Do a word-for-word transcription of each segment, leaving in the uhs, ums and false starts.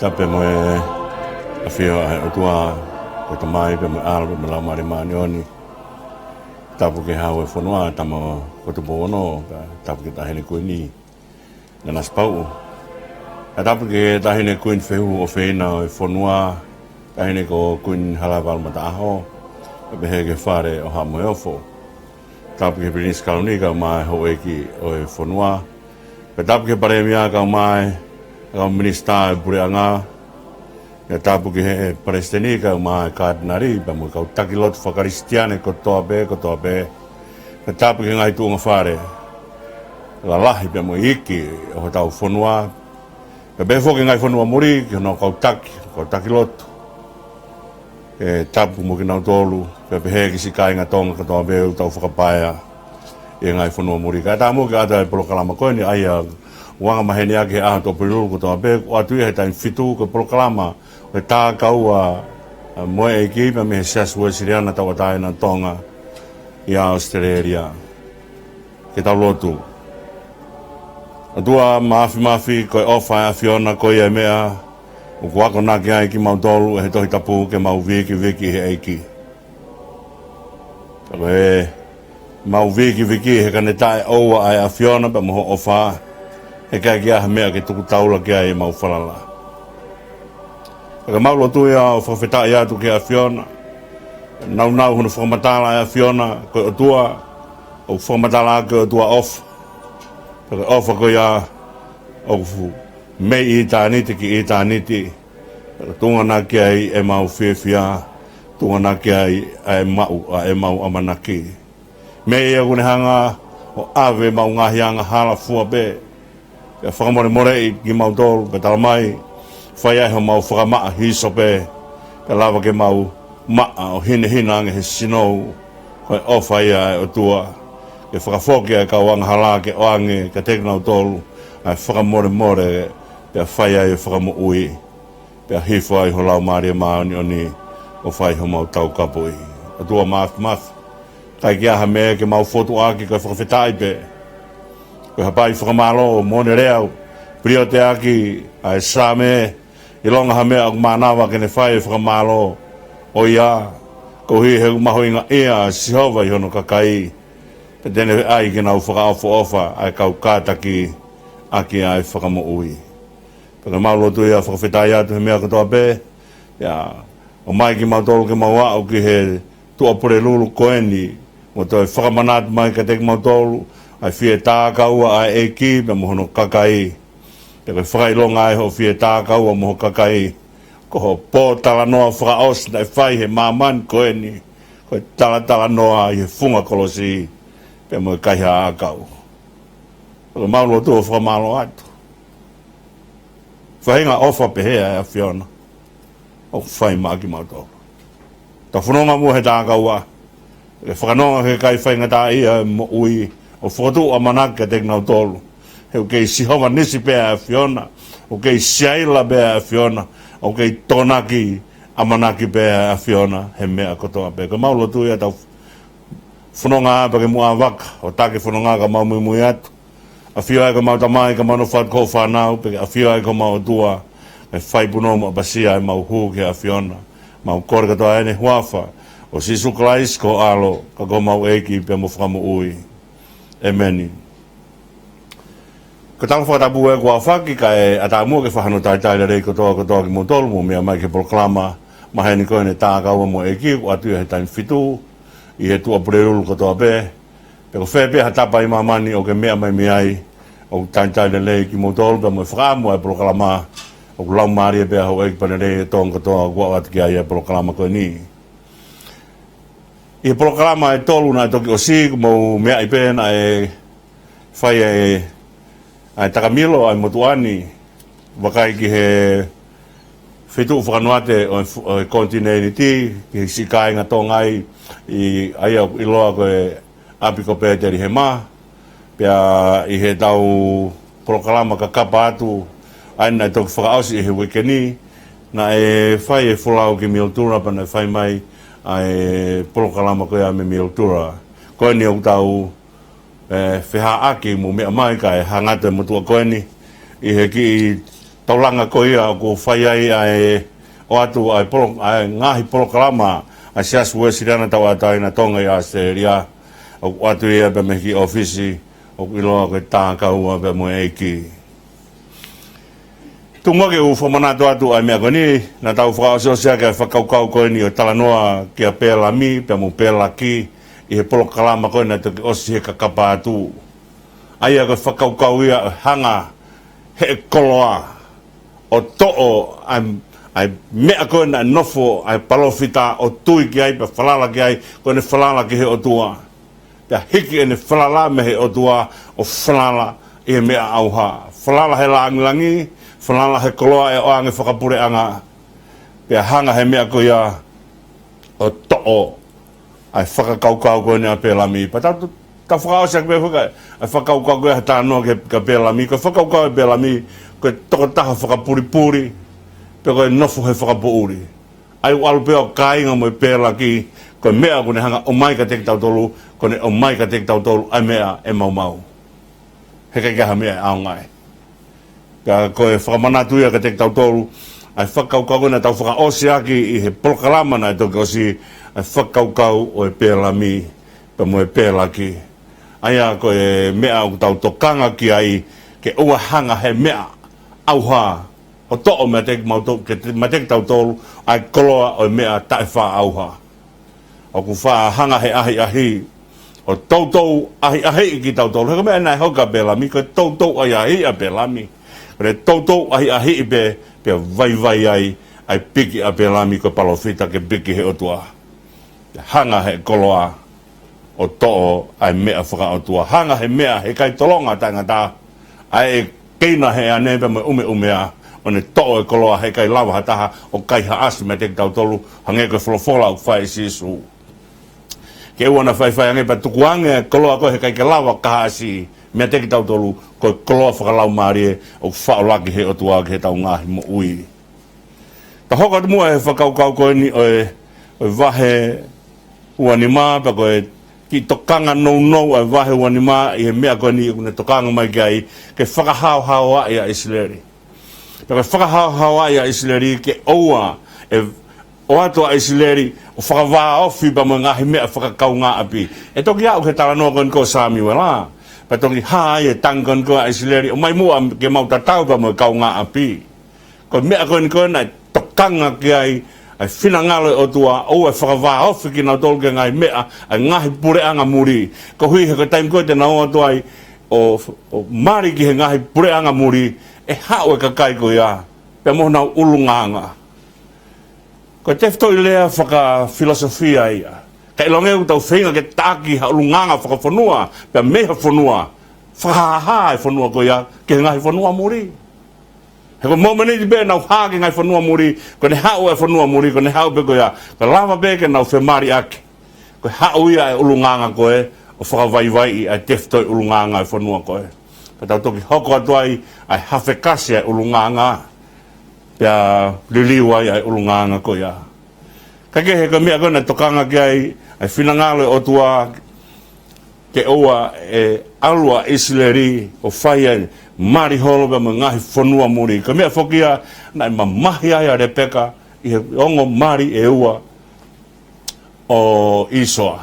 Tapu mo e ʻafio ʻa e ʻOtua, ko e Tamai pea mo e ʻAlo pea mo e Laumālie Māʻoniʻoni. Tapu ki he Hau ʻo e fonua, Tama ko Tupou Ono, pea tapu ki he Taʻahine Kuini Nanasipauʻu. Pea tapu ki he Taʻahine Kuini Fehuhu ʻofeina ʻo e fonua, Taʻahine ko Kuini Hala Valu Mataʻaho, pea pehē ki he Fale ʻo Haʻa Moheofo. Tapu ki he Pilinisi Kalauni kae ʻumaʻā e houʻeiki ʻo e fonua. Pea tapu ki he Palēmia kae ʻumaʻā e kau minisitā ʻo e puleʻanga. Pea tapu ki he Palesiteni kae ʻumaʻā e Katinali, pea mo e kau taki lotu fakakalisitiane kotoa pē, kotoa pē. Pea tapu ki he ngaahi tuʻunga fale lalahi pea mo e iiki ʻo hotau fonua. Pea pehē foki ki he ngaahi fonua muli, ki hono kau taki, kau taki lotu. ʻE tapu mo kinautolu, pea pehē ki siʻi kāinga Tonga kotoa pē ʻoku tau fakapaea ʻi he ngaahi fonua muli. Kae ʻatā muʻa ke ʻoatu e polokalama ko eni, ʻa ia ʻoku angamaheni ʻaki he ʻaho Tuʻapulelulu kotoa pē, ʻoku ʻoatu ia he taimi fitu, ko e polokalama ʻo e Takaua mo e ʻEiki, pea mei he Siasi Uēsiliana Tauʻatāina ʻo Tonga ʻi ʻAositelēlia. Ke tau lotu. ʻOtua Māfimafi, ko e ʻofa ʻa e ʻAfiona ko ia e meʻa ʻoku akonaki ai kimautolu ʻe he Tohi Tapu ke mau vikiviki ʻi he ʻEiki. Pea ko e mau vikiviki he ka ne taʻeʻoua ʻa e ʻAfiona pea mo hoʻo ʻofa, heʻikai ke ʻi ai ha meʻa ke tuku taula ki ai ʻemau falala. Pea ko ʻemau lotu ia ʻo fakafetaʻi atu ki he ʻAfiona. Nāunau hono fakamatala ʻa e ʻAfiona ko e ʻOtua, ʻoku fakamatala ʻaki ko e ʻOtua ʻofa. Pea ko e ʻofa ko ia ʻoku fu-, mei ʻitāniti ki ʻitāniti. Pea ʻoku tuʻunga naʻa ki ai ʻemau fiefia, tuʻunga naʻa ki ai ʻa e maʻu ʻa ʻemau ʻamanaki. Meʻa ia ʻoku ne hanga ʻo ʻave ʻemau ngaahi angahala fua pē. Pea fakamolemoleʻi kimautolu, pea talamai, fai ai homau fakamaʻa hīsope, pea lava ke mau maʻa ʻo hinehina ange he sinou, ko e ʻofa ia ʻa e ʻOtua. Ke fakafoki ʻa e kau angahala ke ʻoange kiate kinautolu ʻa e fakamolemole, pea fai ai e fakamoʻui. Pea hifo ai ho Laumālie Māʻoniʻoni ʻo fai homau taukapoʻi. ʻOtua Māfimafi, ʻikai ke ʻi ai ha meʻa ke mau fokotuʻu ʻaki, ko e fakafetaʻi pē. Ko e hapai fakamālō mo ne leau, piliote ʻaki ʻa e Saame, ʻilonga ha meʻa ʻoku mānava ke ne fai e fakamālō ʻo ia, koeʻuhi he ʻoku mahuʻingaʻia ʻa Sihova ʻi hono kakai, pea te ne ʻai ke nau fakaʻofoʻofa ʻa e kau kātaki ʻaki ʻa e fakamoʻui. Pea ko ʻemau lotu ia fakafetaʻi atu he meʻa kotoa pē, ia, ʻomai kimautolu ke mau aʻu ki he Tuʻapulelulu ko eni, mo toe fakamanatu mai kiate kimautolu ʻa e fie takaua ʻa e ʻEiki pea mo hono kakai. Pea ko e fakaʻilonga ʻa hoʻo fie takaua mo ho kakai, ko hoʻo pōtalanoa fakaʻosi naʻe fai he māmani ko eni, ko e talatalanoa ʻi he funga kolosi pea mo e kaihaʻa ʻakau. Pea ko ʻemau lotu ʻo fakamālō atu. Faʻahinga ʻofa pehē ʻa e ʻAfiona ʻoku fai maʻa kimautolu. Tau fononga muʻa he takaua, ke fakanonga ke ʻikai faingataʻaʻia e moʻui, ʻo fokotuʻu ʻamanaki kiate kinautolu. He ʻoku kei Sihova Nisi pē ʻa e ʻAfiona, ʻoku kei Siaila pē ʻa e ʻAfiona, ʻoku kei Tokonaki ʻAmanaki pē ʻa e ʻAfiona he meʻa kotoa pē. Ko ʻemau lotu ia, tau fononga pea ke muʻa vaka ʻo taki fononga ka mau muimui atu. ʻAfio ai ko ʻemau Tamai, ka mau nofo atu ko hoʻo fānau, pea ke ʻafio ai ko ʻemau ʻOtua, ke fai punou mo ʻapasia ʻemau hū ki he ʻAfiona. Mau kole kotoa ʻeni he huafa ʻo Sīsū Kalaisi ko ho ʻAlo, ka ko homau ʻEiki pea mo Fakamoʻui. ʻEmeni. Ko e tala fakatapu ē kuo aofaki, kae ʻatā muʻa ke fai hano talitali lelei kotoa kotoa kimoutolu ʻoku mou meʻa mai ki he polokalama maheni ko eni Takaua mo e ʻEiki, ʻoku ʻoatu ia he taimi fitu ʻi he Tuʻapulelulu kotoa pē. Pea ko fē pē ha tapa ʻi māmani ʻoku ke meʻa mai mei ai, ʻoku talitali lelei kimoutolu pea mo e fakaʻamu ʻa e polokalama, ʻoku laumālie pē ʻa houʻeiki pea lelei ʻa Tonga kotoa ʻoku ʻoatu ki ai ʻa e polokalama ko eni. ʻI he polokalama ʻe tolu naʻe toki ʻosi, ʻoku mou meaʻi pē naʻe fai ʻa e, ʻa e takamilo ʻa e motuʻa ni, vakai ki he feituʻu fakanoate ʻo e fu-, ʻo e konitinēniti, ki he siʻi kāinga Tonga ʻi, ʻa ia ʻoku ʻiloa ko e ʻapi ko Petelihema. Pea ʻi heʻetau polokalama kakapa atu, ʻa ia naʻe toki fakaʻosi ʻi he uike ni, naʻe fai e folau ki Mildura pea naʻe fai mai ʻa e polokalama ko ia mei Mildura. Ko eni ʻoku tau, ē, fehaʻaki mo meʻa mai kae hangato e motuʻa ko eni ʻi he kiʻi taulanga ko ia ʻoku fai ai ʻa e ʻoatu ʻa e polo-, ʻa e ngaahi polokalama ʻa e Siasi Uēsiliana Tauʻatāina Tonga ʻi ʻAositelēlia. ʻOku ʻoatu ia pea mei he kiʻi ʻōfisi ʻoku ʻiloa ko e Tākaua pea mo e ʻEiki. Tuku muʻa ke u fakamanatu atu ʻa e meʻa ko eni, naʻa tau fakaʻosiʻosi ʻaki ʻa e fakakaukau ko eni ʻo e talanoa kia Pēlami pea mo Pēlaki ʻi he polokalama ko ē naʻe toki ʻosi he kakapa atu. ʻA ia ko e fakakaukau ia ʻo e hanga heʻe koloa ʻo toʻo ʻa e, ʻa e meʻa ko ē naʻe nofo ʻa e palōfita ʻo tui ki ai pea falala ki ai, ko ʻene falala ki he ʻOtua. Pea hiki ʻene falala mei he ʻOtua ʻo falala ʻi he meʻa ʻauha. Falala he lāngilangi, falala he koloa ʻe ʻoange fakapuleʻanga. Pea hanga he meʻa ko ia ʻo toʻo ʻa e fakakaukau ko eni ʻa Pēlami. Pea tau, tau fakaʻosi ʻaki pē foki ʻa e fakakaukau ko ia he talanoa kia, kia Pēlami. Ko e fakakaukau ʻa Pēlami, ko e tokotaha fakapulipuli, pea ko e nofo he fakapoʻuli. ʻA ia ʻoku ʻalu pē ʻo kāinga mo e Pēlaki, ko e meʻa ʻoku ne hanga ʻomai kiate kitautolu, ko ʻene ʻomai kiate kitautolu ʻa e meʻa ʻe maumau. He ʻikai ke ʻi ai ha meʻa ʻe ʻaonga ai. Pea ko e fakamanatu ia kiate kitautolu, ʻa e fakakaukau ko ē naʻa tau fakaʻosi ʻaki ʻi he polokalama naʻe toki ʻosi, ʻa e fakakaukau ʻo e Pēlami, pea mo e Pēlaki. ʻA ia ko e meʻa ʻoku tau tokanga ki ai, ke ʻoua hanga he meʻa ʻauha ʻo toʻo meiate kimautolu, ke te, meiate kitautolu, ʻa e koloa ʻo e meʻa taʻefaʻaʻauha. ʻOku faʻa hanga he ʻahiʻahi ʻo toutou ʻahiʻahiʻi kitautolu. He ko e meʻa naʻe hoko kia Pēlami, ko e toutou ʻahiʻahiʻi ʻa Pēlami. Ko e toutou ʻahiʻahiʻi pē, pea vaivai ai ʻa e piki ʻa Pēlami ko e palōfita ke piki he ʻOtua. Pea hanga he koloa ʻo toʻo ʻa e meʻa fakaʻotua. Hanga he meʻa he kai tolonga taʻengata, ʻa e keina he ane pea mo e ʻumeʻumea, ʻo ne toʻo e koloa he ʻikai lava ha taha ʻo kaihaʻasi meiate kitautolu, hangē ko e folofola ʻoku fai ʻe Sīsū. Ke ʻoua naʻa faifai ange pea tukuange e koloa ko ē he ʻikai ke lava kaihaʻasi meiate kitautolu, ko e koloa fakalaumālie ʻoku faʻo laki he ʻOtua ki heʻetau ngaahi moʻui. Tau hoko atu muʻa he fakakaukau ko eni ʻo e, ʻo e vahe ua nima, pea ko e kiʻi tokanga nounou ʻa e vahe ua nima ʻi he meʻa ko eni ʻoku ne tokanga mai ki ai, ke fakahaohaoaʻi ʻa ʻIsileli. Pea ko e fakahaohaoaʻi ʻa ʻIsileli ke ʻoua ʻe ʻoatu ʻa ʻIsileli ʻo fakavāofi pea mo e ngaahi meʻa fakakaungāʻapi. ʻE toki aʻu ki he talanoa ko eni ko Sāmiuela. Pea toki hā ai e tangi ko eni ko ē ʻa ʻIsileli, ʻomai muʻa ke mau tatau pea mo e kaungāʻapi. Ko e meʻa ko eni ko ē naʻe tokanga ki ai ʻa e finangalo ʻo e ʻOtua, ʻoua ʻe fakavāofi kinautolu ki he ngaahi meʻa ʻa e ngaahi puleʻanga muli. Koeʻuhi he ko e taimi ko ē te nau ō atu ai ʻo, ʻo mali ki he ngaahi puleʻanga muli, ʻe haʻu e kakai ko ia pea mo honau ʻulungaanga. Ko e tefitoʻi lea fakafilosofia ia. Ka ʻilonga ʻoku tau feinga ke taʻaki ha ʻulungaanga fakafonua, pea mei ha fonua, fakahāhā e fonua ko ia ki he ngaahi fonua muli. He ko e momeniti pē ʻenau hā ki he ngaahi fonua muli, ko ʻene haʻu e fonua muli, ko ʻene haʻu pē ko ia. Ka lava pē ke nau femaliʻaki. Ko e haʻu ia e ʻulungaanga ko ē, ʻo fakavaivaiʻi ʻa e tefitoʻi ʻulungaanga e fonua ko ē. Pea tau toki hoko atu ai ʻa e hafekasi ʻa e ʻulungaanga, pea liliu ai ʻa e ʻulungaanga ko ia. Ka kehe ko e meʻa ko ē naʻe tokanga ki ai ʻa e finangalo ʻo e ʻOtua, ke ʻoua ʻe ʻalu ʻa ʻIsileli ʻo fai ai mali holo pea mo e ngaahi fonua muli. Ko e meʻa foki ia naʻe mamahi ai ʻa Lepeka ʻi he ongo mali ʻe ua ʻo ʻĪsoa.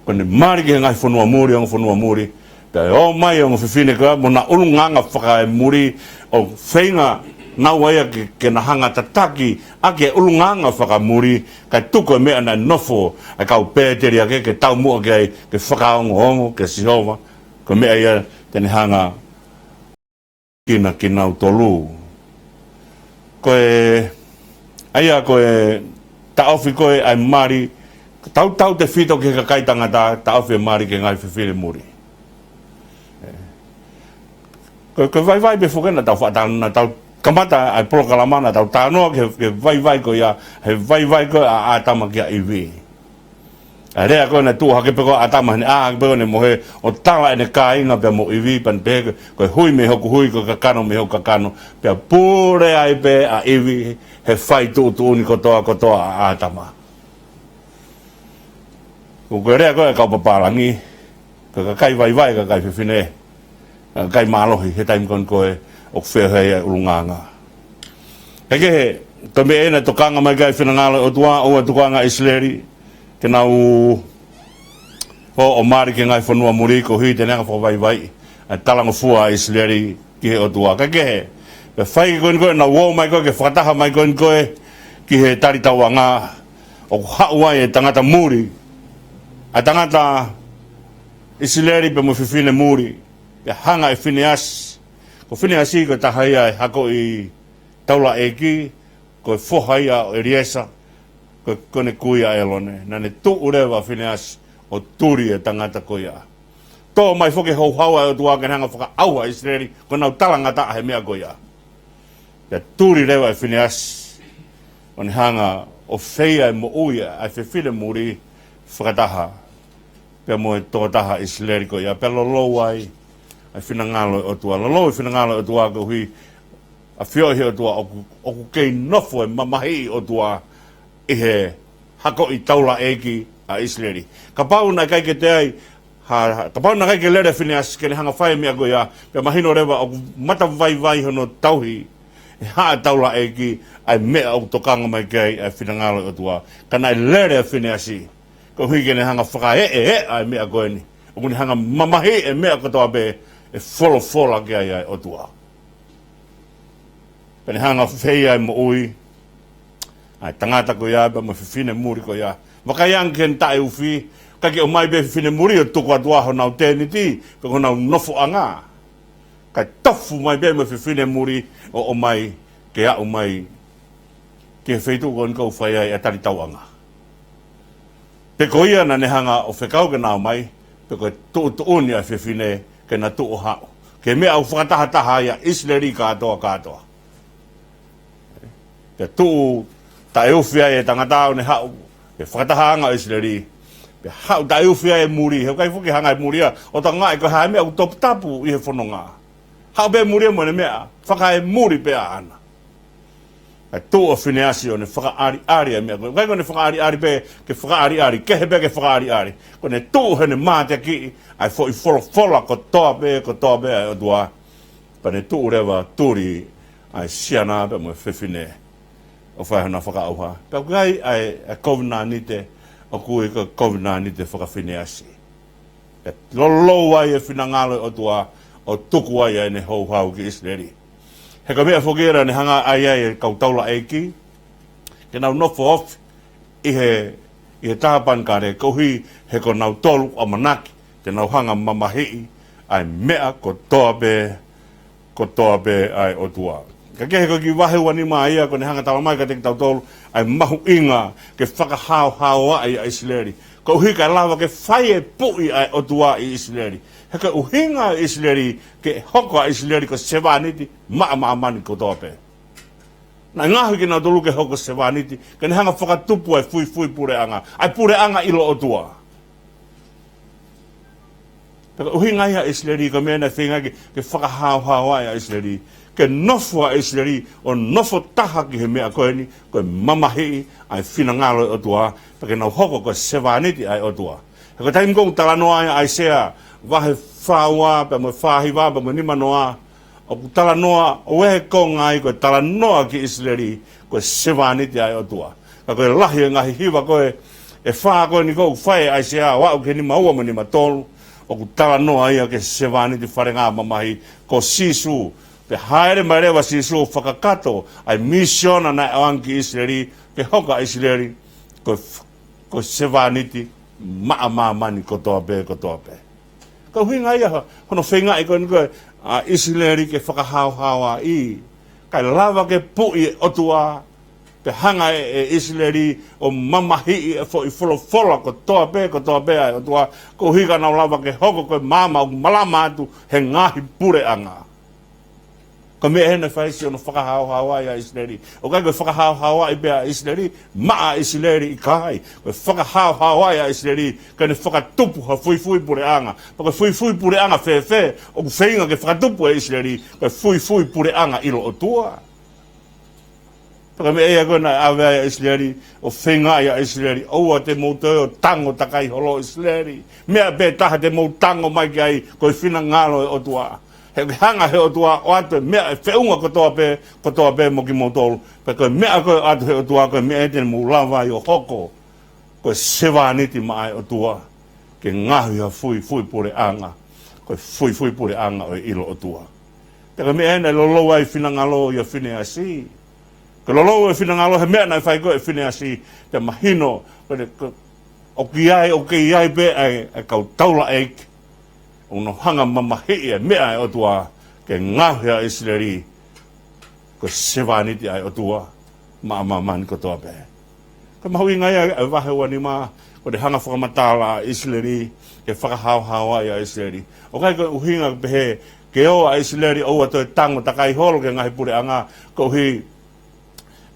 Ko ʻene mali ki he ngaahi fonua muli, ongo fonua muli. Pea ō mai e ongo fefine ko ia mo hona ʻulungaanga fakaemuli, ʻo feinga naua ia ke, ke na hanga tataki ʻaki e ʻulungaanga fakamuli, kae tuku e meʻa naʻe nofo ʻa e kau Pēteliake ke taumuʻa ki ai, ke fakaongoongo kia Sihova. Ko e meʻa ia te ne hanga kina kinautolu. Ko e, ʻa ia ko e taʻofi ko ē ʻa e mali, tautautefito ki he kakai tangata, taʻofi e mali ki he ngaahi fefine muli. Ko e, ko e vaivai pē foki naʻa tau faʻa talanoa, naʻa tau kamata ʻa e polokalama naʻa tau talanoa ki he, ki he vaivai ko ia, he vaivai ko ē ʻa ʻĀtama kia ʻIvi. ʻA e lea ko ē naʻe tuʻu hake pē ko ē ʻa ʻĀtama heʻene ʻā hake pē ko ē ʻene mohe, ʻo tala ʻene kāinga pea mo ʻIvi, pea ne pehē ko e hui mei hoku hui, ko e kakano mei hoku kakano, pea pule ai pē ʻa ʻIvi he fai tuʻutuʻuni kotoa kotoa ʻa ʻĀtama. Ko e lea ko ē ʻa e kau papālangi, ko e kakai vaivai, kakai fefine, kakai mālohi, he taimi ko ē ko ē ʻoku feohi ai e ʻulungaanga. Kae kehe, ko e meʻa ʻeni naʻe tokanga mai ki ai e finangalo ʻo e ʻOtua, ʻoua ʻe tukuange ʻa ʻIsileli ke nau ō ʻo mali ki he ngaahi fonua muli, koeʻuhi te ne hanga ʻo fakavaivaiʻi ʻa e talangofua ʻa ʻIsileli ki he ʻOtua. Kae kehe, pea fai ko eni ko ē ʻenau ō mai ko ē ke fakataha mai ko eni ko ē ki he tali tauʻanga, ʻoku haʻu ai e tangata muli, ʻa e tangata ʻIsileli pea mo e fefine muli, pea hanga ʻe Fineasi. Ko Fineasi ko e taha ia e hakoʻi taulaʻeiki, ko e foha ia ʻo ʻEliesa, ko, ko ʻene kui ʻa ʻĒlone. Naʻa ne tuʻu leva ʻa Fineasi ʻo tuli e tangata ko ia. Tō mai foki e houhau ʻa e ʻOtua ke ne hanga ʻo fakaʻauha ʻa ʻIsileli, ko ʻenau talangataʻa he meʻa ko ia. Pea tuli leva ʻa Fineasi, ʻo ne hanga ʻo feia e moʻui ʻa e fefine muli fakataha pea mo e tokotaha ʻIsileli ko ia, pea lolou ai ʻa e finangalo ʻo e ʻOtua. Lolou e finangalo ʻo e ʻOtua koeʻuhi ʻafioʻi ʻe he ʻOtua ʻoku, ʻoku kei nofo e mamahiʻi ʻo e ʻOtua ʻi he hakoʻi taulaʻeiki ʻa ʻIsileli. Kapau naʻe ʻikai ke toe ai, ha, ha, kapau naʻe ʻikai ke lele ʻa Fineasi ke ne hanga ʻo fai e meʻa ko ia, pea mahino leva ʻoku matavaivai hono tauhi ʻe he haʻa taulaʻeiki ʻa e meʻa ʻoku tokanga mai ki ai ʻa e finangalo ʻo e ʻOtua. Ka naʻe lele ʻa Fineasi koeʻuhi ke ne hanga ʻo fakaeʻeʻa e meʻa ko eni. ʻOku ne hanga ʻo mamahiʻi e meʻa kotoa pē ʻe folofola ki ai ʻa e ʻOtua. Pea ne hanga ʻo feia e moʻui ʻa e tangata ko ia pea mo e fefine muli ko ia. Vakai ange ki heʻene taʻeufi, ʻikai ke ʻomai pē e fefine muli ʻo tuku atu ʻa honau tēniti, pe ko honau nofoʻanga. Kae tofu mai pē mo e fefine muli ʻo ʻomai ke aʻu mai ki he feituʻu ko eni ʻoku fai ai ʻa e tali tauʻanga. Pe ko ia naʻa ne hanga ʻo fekau ke na ō mai, pe ko e tuʻutuʻuni ʻa e fefine ke na tuʻu ʻo haʻu. Ki he meʻa ʻoku fakatahataha ai ʻa ʻIsileli kātoa kātoa. Pea tuʻu taʻeufi ai e tangata ʻo ne haʻu ki he fakatahaʻanga ʻo ʻIsileli. Pea haʻu taʻeufi ai e muli, he ʻoku ʻikai foki hanga ʻe he muli ia ʻo tokangaʻi ko e hā e meʻa ʻoku toputapu ʻi he fononga. Haʻu pē muli ia mo ʻene meʻa, fakaemuli pē ʻaʻana. Kae tuʻu ʻa Fineasi ʻo ne fakaʻaliʻali e meʻa ko ē. ʻIkai ko ʻene fakaʻaliʻali pē ke fakaʻaliʻali, kehe pē ke fakaʻaliʻali. Ko ʻene tuʻu heʻene mateakiʻi ʻa e foʻi folofola kotoa pē, kotoa pē ʻa e ʻOtua. Pea ne tuʻu leva ʻo tuli ʻa e siana pea mo e fefine ʻo fai honau fakaʻauha. Pea ʻoku ʻi ai ʻa e, ʻa e kovinānite ʻoku ui ko e kovinānite fakafineasi. Pea lolou ai e finangalo ʻo e ʻOtua ʻo tuku ai ʻa ʻene houhau ki ʻIsileli. He ko e meʻa foki ia naʻa ne hanga ʻo ʻai ai e kau taulaʻeiki ke nau nofo ofi ʻi he, ʻi he tāpanekale koeʻuhi he ko nautolu ʻamanaki te nau hanga ʻo mamahiʻi ʻa e meʻa kotoa pē, kotoa pē ʻa e ʻOtua. Kae kehe, ko e kiʻi vahe ua nima ia ʻoku ne hanga ʻo talamai kiate kitautolu ʻa e mahuʻinga ke fakahaohaoaʻi ʻa ʻIsileli, koeʻuhi kae lava ke fai e puʻi ʻa e ʻOtua ʻi ʻIsileli. He ko e ʻuhinga ʻo ʻIsileli ke hoko ʻa ʻIsileli ko e sevāniti maʻa māmani kotoa pē. Naʻe ngaohi kinautolu ke hoko ko e sevāniti ke ne hanga ʻo fakatupu ʻa e fuifui puleʻanga, ʻa e puleʻanga ʻiloʻotua. Pea ko e ʻuhinga ia ʻo ʻIsileli, ko e meʻa naʻe feinga ke, ke fakahaohaoaʻi ʻa ʻIsileli, ke nofo ʻa ʻIsileli ʻo nofo taha ki he meʻa ko eni, ko e mamahiʻi ʻa e finangalo ʻo e ʻOtua, pea ke nau hoko ko e sevāniti ʻa e ʻOtua. He ko e taimi ko ē ʻoku talanoa ai ʻa ʻAisea vahe fā ua pea mo e fā hiva pea mo e nima noa, ʻoku talanoa, ʻoku ʻi he konga ai ko e talanoa ki ʻIsileli ko e sevāniti ʻa e ʻOtua. Ka ko e lahi e ngaahi hiva ko ē ʻe fā ko eni ʻoku fai ʻe ʻAisea ʻo aʻu ki he nima ua mo e nima tolu, ʻoku talanoa ia ki he sevāniti falengamamahi ko Sīsū. Pea hāʻele mai leva Sīsū ʻo fakakakato ʻa e misiona naʻe ʻoange ki ʻIsileli, ke hoko ʻa ʻIsileli ko e f-, ko e sevāniti maʻa māmani kotoa pē, kotoa pē. Ko e ʻuhinga ia hono feingaʻi ko eni ko ē ʻa ʻIsileli ke fakahaohaoaʻi, kae lava ke puʻi e ʻOtua, pea hanga ʻe, ʻe ʻIsileli ʻo mamahiʻi e foʻi folofola kotoa pē, kotoa pē ʻa e ʻOtua, koeʻuhi ka nau lava ke hoko ko e maama ʻoku malama atu he ngaahi puleʻanga. Ko e meʻa ʻeni naʻe fai siʻono fakahaohaoaʻi ʻa ʻIsileli. ʻOku ʻikai ko e fakahaohaoaʻi pē ʻa ʻIsileli maʻa ʻIsileli, ʻikai. Ko e fakahaohaoaʻi ʻa ʻIsileli ke ne fakatupu ha fuifui puleʻanga. Pea ko e fuifui puleʻanga fēfē ʻoku feinga ke fakatupu ʻe ʻIsileli? Ko e fuifui puleʻanga ʻiloʻotua. Pea ko e meʻa ia ko ē naʻe ʻave ai ʻa ʻIsileli, ʻo feingaʻi ʻa ʻIsileli, ʻoua te mou toe ʻo tango takai holo ʻIsileli. Meʻa pē taha te mou tango mai ki ai, ko e finangalo ʻo e ʻOtua. He ʻoku hanga he ʻOtua ʻo ʻoatu e meʻa ʻe feʻunga kotoa pē, kotoa pē mo kimoutolu. Pea ko e meʻa ko ē ʻoatu he ʻOtua ko e meʻa ʻe te mou lava ai ʻo hoko ko e sevāniti maʻa e ʻOtua, ke ngaohi ha fuifui puleʻanga, ko e fuifui puleʻanga ʻo e ʻilo ʻOtua. Pea ko e meʻa eni naʻe lolou ai finangalo ia Fineasi. Ko e lolou e finangalo he meʻa naʻe fai ko ē ʻe Fineasi, pea mahino, ko e, ko, ʻoku ʻi ai, ʻoku kei ʻi ai pē ʻa e, ʻa e kau taulaʻeiki ʻoku nau hanga mamahiʻi e meʻa ʻa e ʻOtua, ke ngaohi ʻa ʻIsileli ko e sevāniti ʻa e ʻOtua maʻa māmani kotoa pē. Ko e mahuʻinga ia ʻa e vahe ua nima, ko ʻene hanga fakamatala ʻa ʻIsileli, ke fakahaohaoaʻi ʻa ʻIsileli. ʻOku ʻikai ko e ʻuhinga pehē ke ō ʻa ʻIsileli ʻoua toe tango takai holo ki he ngaahi puleʻanga, koeʻuhi,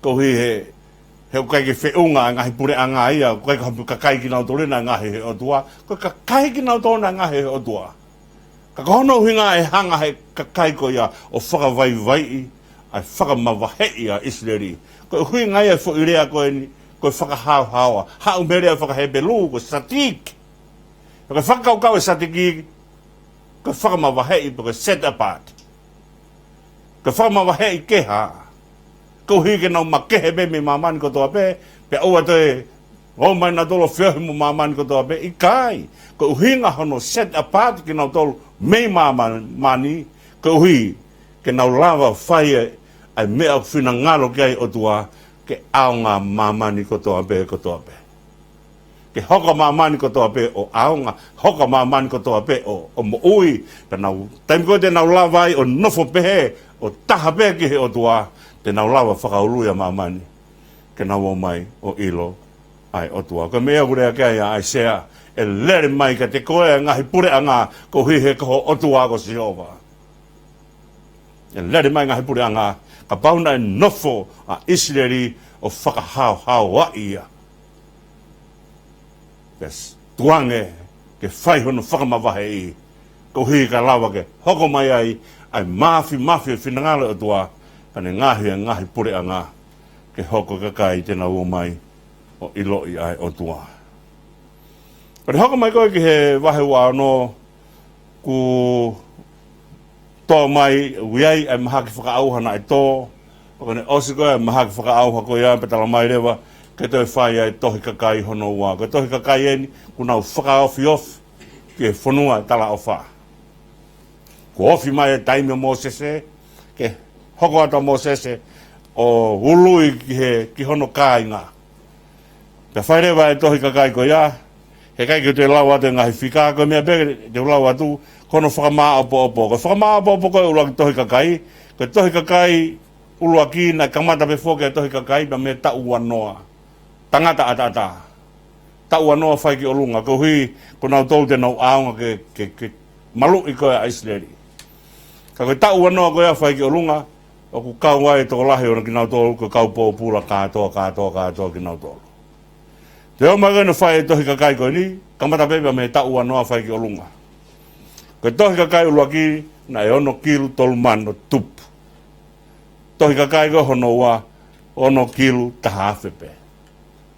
koeʻuhi he, he ʻoku ʻikai ke feʻunga ʻa e ngaahi puleʻanga ia, ʻoku ʻikai ko ha kakai kinautolu naʻe ngaohi he ʻOtua, ko e kakai kinautolu naʻe ngaohi he ʻOtua. Ka ko hono ʻuhinga ʻe hanga he kakai ko ia ʻo fakavaivaiʻi ʻa e fakamavaheʻi ʻa ʻIsileli. Ko e ʻuhinga ia e foʻi lea ko eni, ko e fakahaohaoa. Haʻu mei he lea faka-Hepelū, ko e sadik. Ko e fakakaukau e sadiki, ko e fakamavaheʻi, ko e set apart. Ko e fakamavaheʻi kehe. Koeʻuhi ke nau makehe pē mei māmani kotoa pē, pea ʻoua toe ō mai nautolu ʻo feohi mo māmani kotoa pē, ʻikai. Ko e ʻuhinga hono set apart kinautolu mei māmani, koeʻuhi ke nau lava fai e, ʻa e meʻa ʻoku finangalo ki ai e ʻOtua, ke ʻaonga māmani kotoa pē, kotoa pē. Ke hoko māmani kotoa pē ʻo ʻaonga, hoko māmani kotoa pē ʻo, ʻo moʻui, pea nau, taimi ko ē te nau lava ai ʻo nofo pehē, ʻo taha pē ki he ʻOtua, te nau lava fakaului ʻa māmani, ke nau ō mai ʻo ʻilo ʻa e ʻOtua. Ko e meʻa ʻoku lea ki ai ʻa ʻAisea, ʻe lele mai kiate koe ʻa e ngaahi puleʻanga, koeʻuhi he ko ho ʻOtua ko Sihova. ʻE lele mai ngaahi puleʻanga, kapau naʻe nofo ʻa ʻIsileli ʻo fakahaohaoaʻi ia. Pea tukuange ke fai hono fakamavaheʻi, koeʻuhi ka lava ke hoko mai ai ʻa e māfimafi e finangalo ʻo e ʻOtua, pea ne ngaohi e ngaahi puleʻanga ke hoko kakai te nau ō mai ʻo ʻiloʻi ʻa e ʻOtua. Pea ne hoko mai ko ē ki he vahe ua ono, kuo tō mai, ʻoku ʻi ai ʻa e mahaki fakaʻauha naʻe tō, pea ko ʻene ʻosi ko ē ʻa e mahaki fakaʻauha ko ia pea tala mai leva ke toe fai ʻa e Tohi Kakai hono ua. Ko e Tohi Kakai eni, kuo nau fakaofiofi ki he fonua ʻo e talaʻofa. Kuo ofi mai e taimi ʻo Mōsese, ke hoko atu ʻa Mōsese ʻo ului ki he, ki hono kāinga. Pea fai leva e Tohi Kakai ko ia, he ʻikai ke te lau atu e ngaahi fika, ko e meʻa pē te u lau atu, ko hono fakamāʻopoʻopo. Ko e fakamāʻopoʻopo ko e ʻuluaki Tohi Kakai, ko e Tohi Kakai ʻuluaki naʻe kamata pē foki e Tohi Kakai, pea mei he taʻu ua noa. Tangata ʻataʻatā. Taʻu ua noa fai ki ʻolunga, koeʻuhi ko nautolu te nau ʻaonga ke, ke, ke maluʻi ko ē ʻa ʻIsileli. Ka ko e taʻu ua noa ko ia fai ki ʻolunga, ʻoku kau ai e tokolahi ʻo kinautolu ko e kau pōpula kātoa, kātoa, kātoa kinautolu. Te ō mai ko ē ʻo fai e Tohi Kakai ko eni, kamata pē pea mei he taʻu ua noa fai ki ʻolunga. Ko e Tohi Kakai ʻuluaki, naʻe ono kilu tolu mano tupu. Tohi Kakai ko ē hono ua, ono kilu taha afe pē.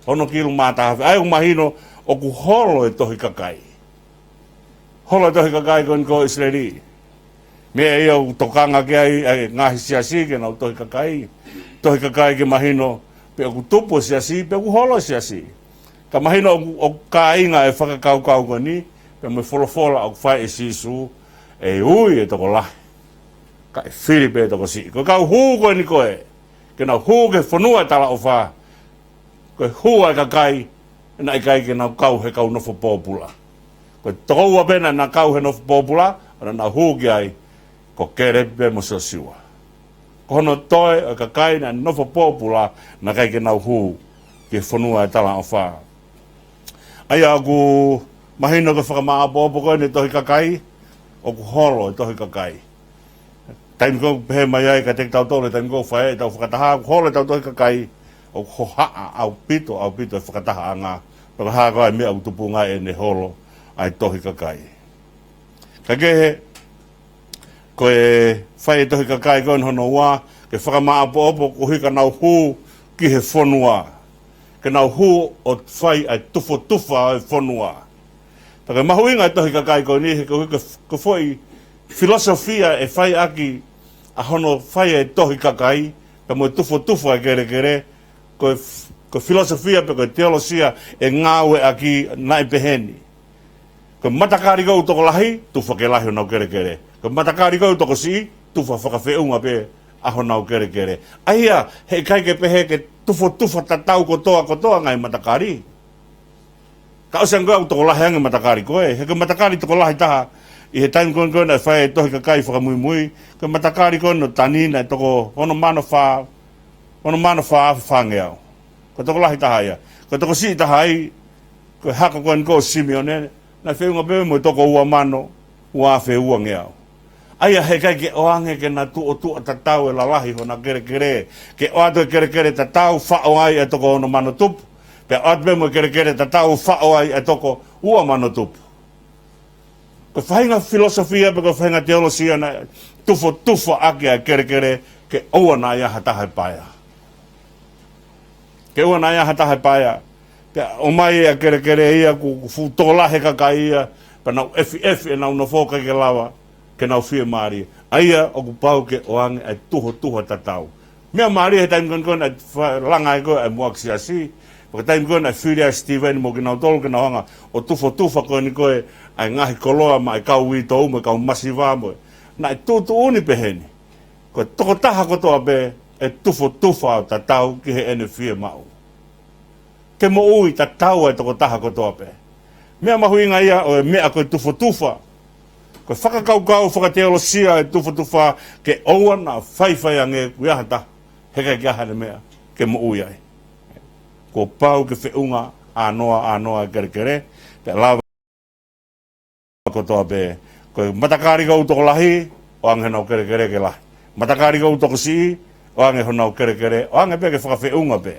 Ono kilu mā taha afe. ʻA ia ʻoku mahino ʻoku holo e Tohi Kakai. Holo e Tohi Kakai ko eni ko ʻIsileli. Meʻa ia ʻoku tokanga ki ai ʻa e ngaahi siasi ke nau Tohi Kakai. Tohi Kakai ke mahino pe ʻoku tupu e siasi, pe ʻoku holo e siasi. Ka mahino ʻoku, ʻoku kāinga e fakakaukau ko eni, pea mo e folofola ʻoku fai ʻe Sīsū, ʻe ui e tokolahi, kae fili pē e tokosiʻi. Ko e kau hū ko eni ko ē, ke nau hū ki he fonua ʻo e talaʻofa, ko e hū ʻa e kakai, naʻe ʻikai ke nau kau he kau nofo pōpula. Ko e tokoua pē naʻa na kau he nofo pōpula, ʻa ia naʻa na hū ki ai, ko Kēlepi pē mo Siosiua. Ko hono toe ʻo e kakai naʻe nofo pōpula, naʻe ʻikai ke nau hū ki he fonua ʻo e talaʻofa. ʻA ia ʻoku mahino ko e fakamāʻopoʻopo ko eni e Tohi Kakai, ʻoku holo e Tohi Kakai. Taimi ko ē ʻoku pehē mai ai kiate kitautolu, taimi ko ē ʻoku fai ai ʻetau fakataha, ʻoku holo ʻetau Tohi Kakai, ʻoku hohaʻa ʻaupito, ʻaupito e fakatahaʻanga. Pea ko e hā koā e meʻa ʻoku tupunga ai ʻene holo ʻa e Tohi Kakai. Ka kehe, ko e fai e Tohi Kakai ko eni hono ua, ke fakamāʻopoʻopo koeʻuhi ka nau hū ki he fonua. Ke nau hū ʻo fai ʻa e tufotufa ʻo e fonua. Pea ko e mahuʻinga e Tohi Kakai ko eni, he ko e, ko e foʻi filosofia ʻe fai ʻaki ʻa hono fai e tohi kakai, pea mo e tufotufa e kelekele, ko e f-, ko e filosofia pe ko e teolosia ʻe ngāue ʻaki naʻe peheni. Ko e matakali ʻoku tokolahi, tufa ke lahi honau kelekele. Ko e matakali ʻoku tokosiʻi, tufa fakafeʻunga pē ʻa honau kelekele. ʻA ia, heʻikai ke pehē ke tufotufa tatau kotoa kotoa ngaahi matakali. Ka ʻosi ange ko ē ʻoku tokolahi ange matakali ko ē. He ko e matakali tokolahi taha ʻi he taimi ko eni ko ē naʻe fai e tohi kakai fakamuimui, ko e matakali ko eni ʻo Tani naʻe toko ono mano fā, ono mano fā afe fāngeau. Ko e tokolahi taha ia. Ko e tokosiʻi taha ai, ko e hako ko eni ko ē ʻo Simione, naʻe feʻunga pē mo e toko ua mano ua afe uangeau. ʻA ia heʻikai ke ʻoange ke na tuʻotuʻa tatau e lalahi hona kelekele, ke ʻoatu e kelekele tatau faʻo ai e toko ono mano tupu, pea ʻoatu pē mo e kelekele tatau faʻo ai e toko ua mano tupu. Ko e faʻahinga filosofia pe ko e faʻahinga teolosia naʻe tufotufa ʻaki ʻa e kelekele ke ʻoua naʻa ʻi ai ha taha ʻe paea. Ke ʻoua naʻa ʻi ai ha taha ʻe paea. Pea ʻomai e kelekele ia kuo, kuo fuʻu tokolahi e kakai ia, pea nau ʻefiʻefi ʻenau nofo ʻikai ke lava ke nau fiemālie. ʻA ia ʻoku pau ke ʻoange ʻa e tufotufa tatau. Meʻa mālie he taimi ko eni ko ē naʻe fa-, langa ai ko ē ʻa e muʻaki siasi. Pea ko e taimi ko ē naʻe fili ai ʻa Sitīveni mo kinautolu ke nau hanga ʻo tufotufa ko eni ko ē ʻa e ngaahi koloa maʻa e kau uitou mo e kau masiva mo e. Naʻe tuʻutuʻuni peheni. Ko e tokotaha kotoa pē ʻe tufotufa ʻo tatau ki heʻene fiemaʻu. Ke moʻui tatau ʻa e tokotaha kotoa pē. Meʻa mahuʻinga ia ʻo e meʻa ko e tufotufa. Ko e fakakaukau fakateolosia e tufotufa ke ʻoua naʻa faifai ange kuo ʻi ai ha taha heʻikai ke ʻi ai haʻane meʻa ke moʻui ai. Kuo pau ke feʻunga ʻānoa, ʻānoa e kelekele, pea lava kotoa pē. Ko e matakali ʻoku tokolahi, ʻoange honau kelekele ke lahi. Matakali ʻoku tokosiʻi, ʻoange honau kelekele, ʻoange pē ke fakafeʻunga pē.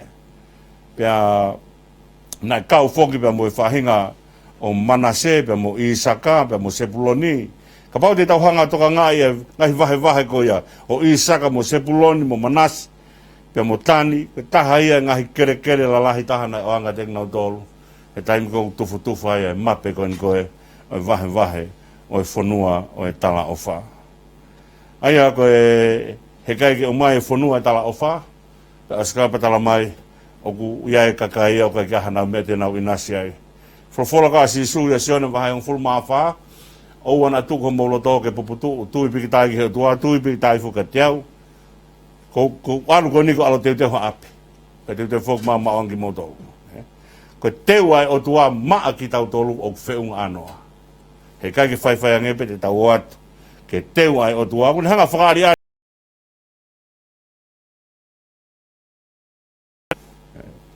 Pea naʻe kau foki pea mo e faʻahinga ʻo Manase, pea mo ʻIsaka, pea mo Sepuloni. Kapau te tau hanga ʻo tokangaʻi e ngaahi vahevahe ko ia, ʻo ʻIsaka mo Sepuloni mo Manase, pea mo Tani, ko e taha ia e ngaahi kelekele lalahi taha naʻe ʻoange kiate kinautolu he taimi ko ē ʻoku tufotufa ai e mape ko eni ko ē ʻo e vahevahe ʻo e fonua ʻo e talaʻofa. ʻA ia ko e heʻikai ke ʻomai e fonua e talaʻofa, pea ʻosi ka pea tala mai, ʻoku ʻi ai e kakai ia ʻoku ʻikai ke ʻi ai haʻanau meʻa te nau ʻinasi ai. Folofola ko ē ʻa Sīsū ʻia Sione vahe hongofulu mā fā, ʻoua naʻa tuku homou loto ke puputuʻu, tui pīkitai ki he ʻOtua, tui pīkitai foki kiate au. Ko, ko e ʻalu ko eni ko e ʻalu teuteu ha ʻapi. Pea teuteu foki maʻamaʻa ange kimoutolu. Ē? Ko e teu ʻa e ʻOtua maʻa kitautolu ʻoku feʻunga ʻānoa. Heʻikai ke faifai ange pē te tau ʻoatu ke teu ʻa e ʻOtua. Kuo ne hanga fakaʻaliʻali.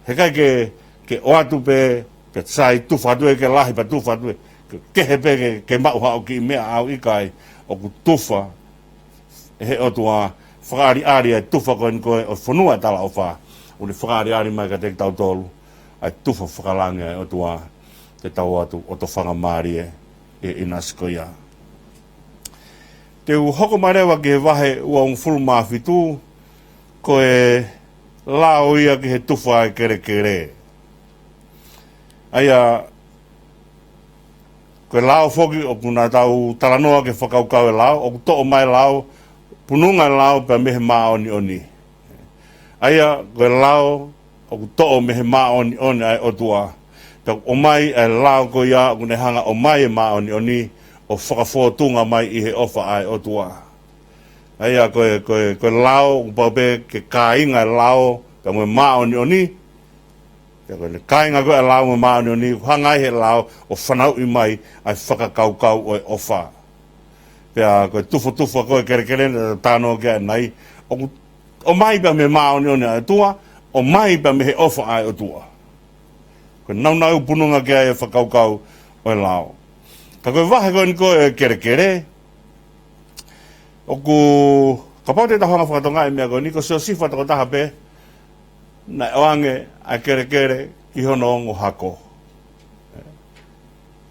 Heʻikai ke, ke ʻoatu pē, ke sai tufa atu ē ke lahi pea tufa atu ē. Ke, kehe pē ke, ke maʻu haʻo kiʻi meʻa ʻau ʻikai, ʻoku tufa ʻe he ʻOtua, fakaʻaliʻali e tufa ko eni ko ē ʻo e fonua e talaʻofa. ʻOku ne fakaʻaliʻali mai kiate kitautolu ʻa e tufa fakalangi ʻa e ʻOtua, te tau ʻoatu ʻo tofanga mālie ʻi he ʻinasi ko ia. Te u hoko mai leva ki he vahe ua hongofulu mā fitu, ko e lao ia ki he tufa e kelekele. ʻA ia, ko e lao foki ʻoku na tau talanoa ki he fakakaukau e lao, ʻoku toʻo mai e lao, pununga e lao pea mei he māʻoniʻoni. ʻA ia, ko e lao, ʻoku toʻo mei he māʻoniʻoni ʻa e ʻOtua. Pea ʻoku ʻomai e lao ko ia, ʻoku ne hanga ʻomai e māʻoniʻoni, ʻo fakafōtunga mai ʻi he ʻofa ʻa e ʻOtua. ʻA ia, ko e, ko e, ko e lao, ʻoku pau pē ke kāinga e lao, pea mo e māʻoniʻoni, pea ko e kāinga ko ē ʻa e lao mo e māʻoniʻoni, ʻoku hanga ai he lao ʻo fanauʻi mai ʻa e fakakaukau ʻo e ʻofa. Pea ko e tufotufa ko ē kelekele naʻa tau talanoa ki ai ʻanenai, ʻoku ʻomai pea mei he māʻoniʻoni ʻa e ʻOtua, ʻomai pea mei he ʻofa ʻa e ʻOtua. Ko e nāunau pununga ki ai e fakakaukau ʻo e lao. Ka ko e vahe ko eni ko ē kelekele, ʻoku, kapau te tau hanga fakatokangaʻi e meʻa ko eni, ko Siosifa tokotaha pē naʻe ʻoange ʻa e kelekele ki hono ongo hako.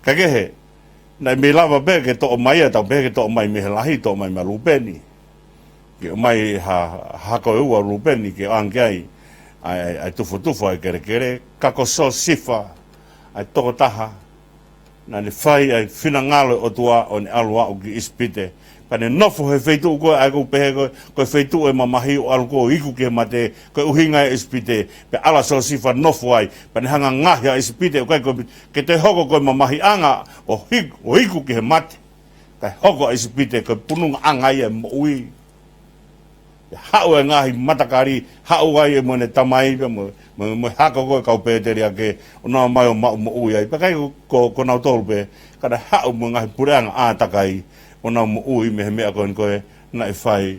Ka kehe, naʻe mei lava pē ke toʻo mai ia, tau pehē ke toʻo mai mei he lahi, toʻo mai mei a Lūpeni. Ke ʻomai ha, hako ʻe ua ʻa Lūpeni, ke ʻoange ai ʻa e, ʻa e tufotufa e kelekele, ka ko Siosifa, ʻa e tokotaha Naʻa ne fai ʻa e finangalo ʻo e ʻOtua ʻo ne ʻalu ʻo aʻu ki ʻIsipite. Pea ne nofo he feituʻu ko ē ʻa ē ʻoku pehē ko ē, ko e feituʻu ʻo e mamahi ʻo ʻalu ʻo iku ki he mate, ko e ʻuhinga ʻo ʻIsipite, pea ʻalu ʻa Siosefa ʻo nofo ai, pea ne hanga ʻo ngaohi ʻa ʻIsipite, ʻo ʻikai ko e, ke toe hoko ko e mamahiʻanga ʻo hiku, ʻo iku ki he mate. Kae hoko ʻa ʻIsipite ko e punungaʻanga ia ʻo e moʻui. Pea haʻu e ngaahi matakali, haʻu ai ʻa e mo ʻene tamai, pea mo, mo, mo e hako ko ē ʻo e kau pēteliake, ʻo nau ō mai ʻo maʻu moʻui ai. Pea ʻikai ko, ko, ko nautolu pē, ka naʻe haʻu mo e ngaahi puleʻanga ʻātakai, ʻo nau moʻui mei he meʻa ko eni ko ē naʻe fai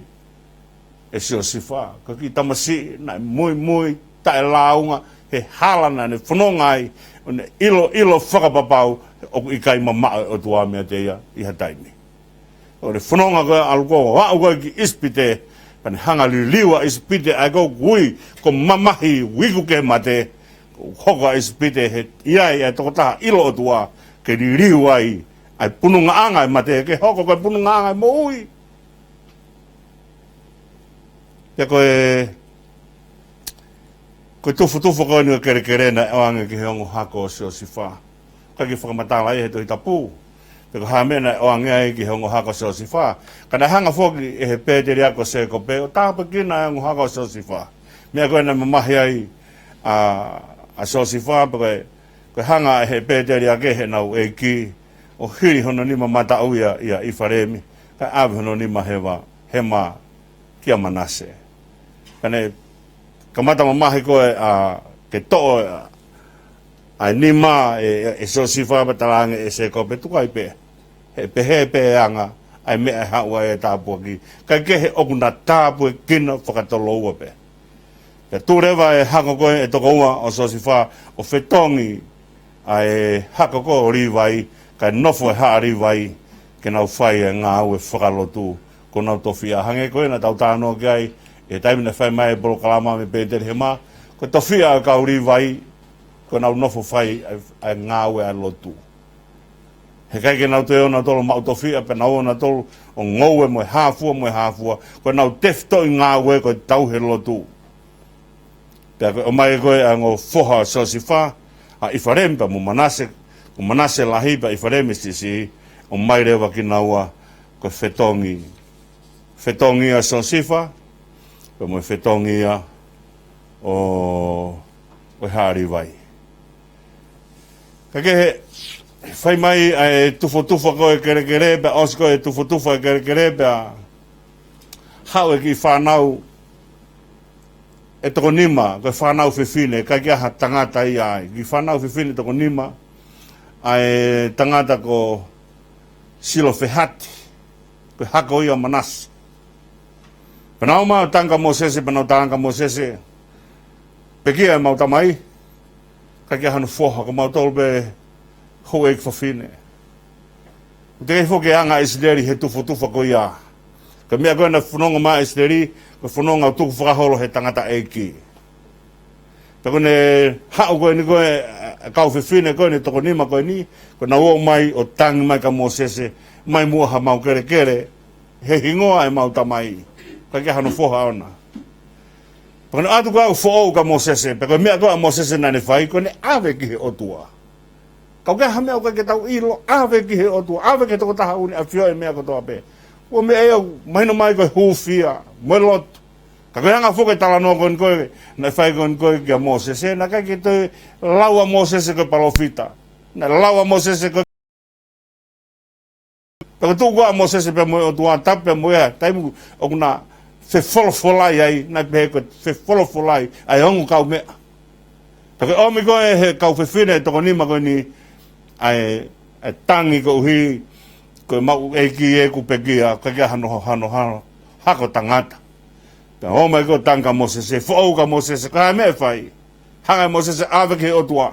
ʻe Siosefa. Ko e kiʻi tamasiʻi naʻe muimui, taʻelāunga, he hala naʻa ne fononga ai, ʻo ne ʻiloʻilo fakapapau ʻoku ʻikai mamaʻo e ʻOtua meiate ia ʻi ha taimi. ʻO ne fononga ko ē ʻo ʻalu ko ē ʻo aʻu ko ē ki ʻIsipite, pea ne hanga ʻo liliu ʻa ʻIsipite, ʻa ē ʻoku ui ko e mamahi ʻo iku ki he mate, ʻo hoko ʻa ʻIsipite he ʻi ai ʻa e tokotaha ʻilo ʻOtua, ke liliu ai ʻa e punungaʻanga ʻo e mate, ke hoko ko e punungaʻanga ʻo e moʻui. Pea ko e, ko e tufotufa ko eni ʻo e kelekele naʻe ʻoange ki he ongo hako ʻo Siosefa. ʻIkai ke fakamatala ia he Tohi Tapu pe ko e hā e meʻa naʻe ʻoange ai ki he ongo hako ʻo Siosefa. Ka naʻe hanga foki ʻe he pēteliake ko Sēkope ʻo tāpuekina ʻa e ongo hako ʻo Siosefa. Meʻa ko ē naʻe mamahi ai ʻa, ʻa Siosefa, pea ko e, ko e hanga ʻe he pēteliake, heʻenau ʻeiki, ʻo hili hono nima mataʻu ʻia, ʻia ʻIfalemi, kae ʻave hono nima hema, hema kia Manase. Pea ne kamata mamahi ko ē ʻa, ke toʻo ʻa, ʻa e nima ʻe, ʻe, ʻe Siosefa, pea talaange ʻe Sēkope, tuku ai pē. He pehē pē ʻa e anga ʻa e meʻa ʻe haʻu ai e tāpuaki. Kae kehe ʻoku na tāpuekina fakatoloua pē. Pea tuʻu leva e hako ko ē ʻe toko ua ʻo Siosefa ʻo fetongi ʻa e hako ko ē ʻo Līvai, kae nofo e haʻa Līvai ke nau fai e ngāue fakalotu, ko ʻenau tofiʻa. Hangē ko ē naʻa tau talanoa ki ai he taimi naʻe fai mai e polokalama mei Pētelihema, ko e tofiʻa ʻo e kau Līvai, ko ʻenau nofo fai ʻa e, ʻa e ngāue ʻa e lotu. He ʻikai ke nau toe ō nautolu ʻo maʻu tofiʻa, pea nau ō nautolu ʻo ngoue mo e hā fua, mo e hā fua, ko ʻenau tefitoʻi ngāue ko e tauhi e lotu. Pea ko e ʻomai ko ē ʻa e ongo foha ʻo Siosefa, ʻa ʻIfalemi pea mo Manase, ko Manase lahi pea ʻIfalemi siʻisiʻi, ʻomai leva kinaua ko e fetongi. Fetongi ʻa Siosefa, pea mo e fetongi ia ʻo, ʻo e haʻa Līvai. Kae kehe, fai mai ʻa e tufotufa ko ē ʻo e kelekele, pea ʻosi ko ē e tufotufa ʻo e kelekele, pea haʻu e kiʻi fānau ʻe toko nima, ko e fānau fefine, ʻikai ke ʻi ai ha tangata ia ai. Kiʻi fānau fefine ʻe toko nima, ʻa e tangata ko Silofehati, ko e hako ia ʻo Manase. Pea nau ō mai ʻo tangi kia Mōsese, pea nau talaange kia Mōsese, pekia ʻemau tamai, ʻikai ke ʻi ai hano foha, ko mautolu pē houʻeiki fafine. ʻOku teʻeki foki ke anga ʻa ʻIsileli he tufotufa ko ia. Ko e meʻa ko ē naʻe fononga mai ai ʻa ʻIsileli, ko e fononga ʻo tukufakaholo he tangataʻeiki. Pea ko ʻene haʻu ko eni ko ē, ʻa e kau fefine ko eni ʻe toko nima ko eni, ko ʻenau ō mai ʻo tangi mai kia Mōsese, ʻomai muʻa haʻamau kelekele, he hingoa ʻemau tamai, ʻikai ke ʻi ai hano foha ʻoʻona. Pea ko ʻene ʻatu ko ē ʻo foʻou kia Mōsese, pea ko e meʻa ko ē ʻa Mōsese naʻa ne fai, ko ʻene ʻave ki he ʻOtua. Ka ʻoku ʻi ai ha meʻa ʻoku ʻikai ke tau ʻilo, ʻave ki he ʻOtua, ʻave ki he tokotaha ʻoku ne ʻafioʻi e meʻa kotoa pē. Ko e meʻa ia ʻoku mahino mai ko e hūfia mo e lotu. Ka ko e anga foki e talanoa ko eni ko ē naʻe fai ko eni ko ē kia Mōsese, naʻe ʻikai ke toe lau ʻa Mōsese ko e palōfita. Naʻe lau ʻa Mōsese ko e, pea ko e tuʻu ko ē ʻa Mōsese pea mo e ʻOtua, tapu pea mo ia, taimi ʻoku na fefolofolai ai, naʻe pehē ko e fefolofolai ʻa e ongo kaumeʻa. Pea ko e ʻomi ko ē ʻe he kau fefine ʻe toko nima ko eni ʻa e, ʻa e tangi koeʻuhi ko ʻemau ʻeiki ʻoku pekia, ʻikai ke ʻi ai hano, hano, hano hako tangata. Pea ō mai ko ē ʻo tangi kia Mōsese, foʻou kia Mōsese, ko e hā e meʻa ʻe fai? Hanga ʻe Mōsese ʻo ʻave ki he ʻOtua.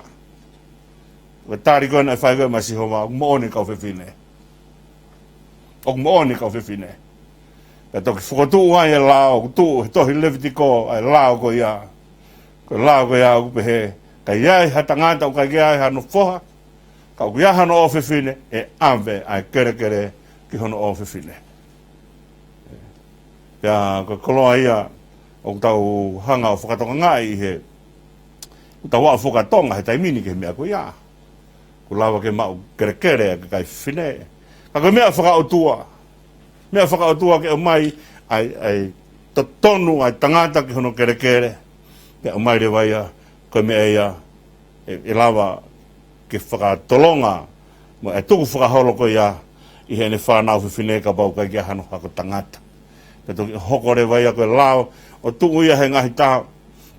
Ko e tali ko ē naʻe fai ko ē maʻa Sihova, ʻoku moʻoni kau fefine. ʻOku moʻoni kau fefine. Pea toki fokotuʻu ai e lao, ʻoku tuʻu he tohi Levitiko ʻa e lao ko ia. Ko e lao ko ia ʻoku pehē, ka ʻi ai ha tangata ʻoku ʻikai ke ʻi ai hano foha, ka ʻoku ʻi ai hano ʻofefine, ʻe ʻave ʻa e kelekele ki hono ʻofefine. Pea ko e koloa ia ʻoku tau hanga ʻo fakatokangaʻi he ʻoku tau aʻu foki ki Tonga he taimi ni ki he meʻa ko ia. Kuo lava ke maʻu kelekele ʻa e kakai fefine. Ka ko e meʻa fakaʻotua. Meʻa fakaʻotua ke ʻomai ʻa e, ʻa e totonu ʻa e tangata ki hono kelekele. Pea ʻomai leva ia, ko e meʻa ia ʻe, ʻe lava ke fakatolonga mo e tukufakaholo ko ia ʻi heʻene fānau fefine kapau ʻikai ke ʻi ai hano hako tangata. Pea toki hoko leva ia ko e lao, ʻo tuʻu ia he ngaahi taha,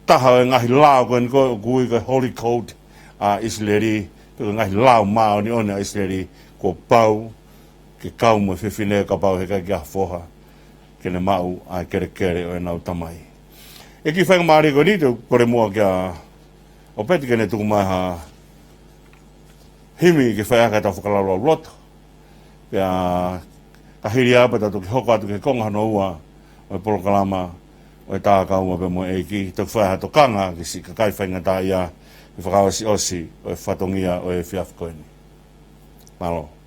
taha ʻo e ngaahi lao ko eni ko ē ʻoku ui ko e Holy Code ʻa ʻIsileli, pe ko e ngaahi lao māʻoniʻoni ʻa ʻIsileli, kuo pau ke kau mo e fefine kapau he ʻikai ke ʻi ai ha foha, ke ne maʻu ʻa e kelekele ʻo ʻenau tamai. ʻE kiʻi faingamālie ko eni te u kole muʻa kia ʻOpeti ke ne tuku mai ha himi ke fai ʻaki ʻetau fakalaulauloto. Pea ka hili ai pea tau toki hoko atu ki he konga hono ua ʻo e polokalama ʻo e Tā Kaua Pē Mo e ʻEiki, toki fai ha tokanga ki siʻi kakai faingataʻaʻia ʻi he fakaʻosiʻosi ʻo e fatongia ʻo e efiafi ko eni. Mālō.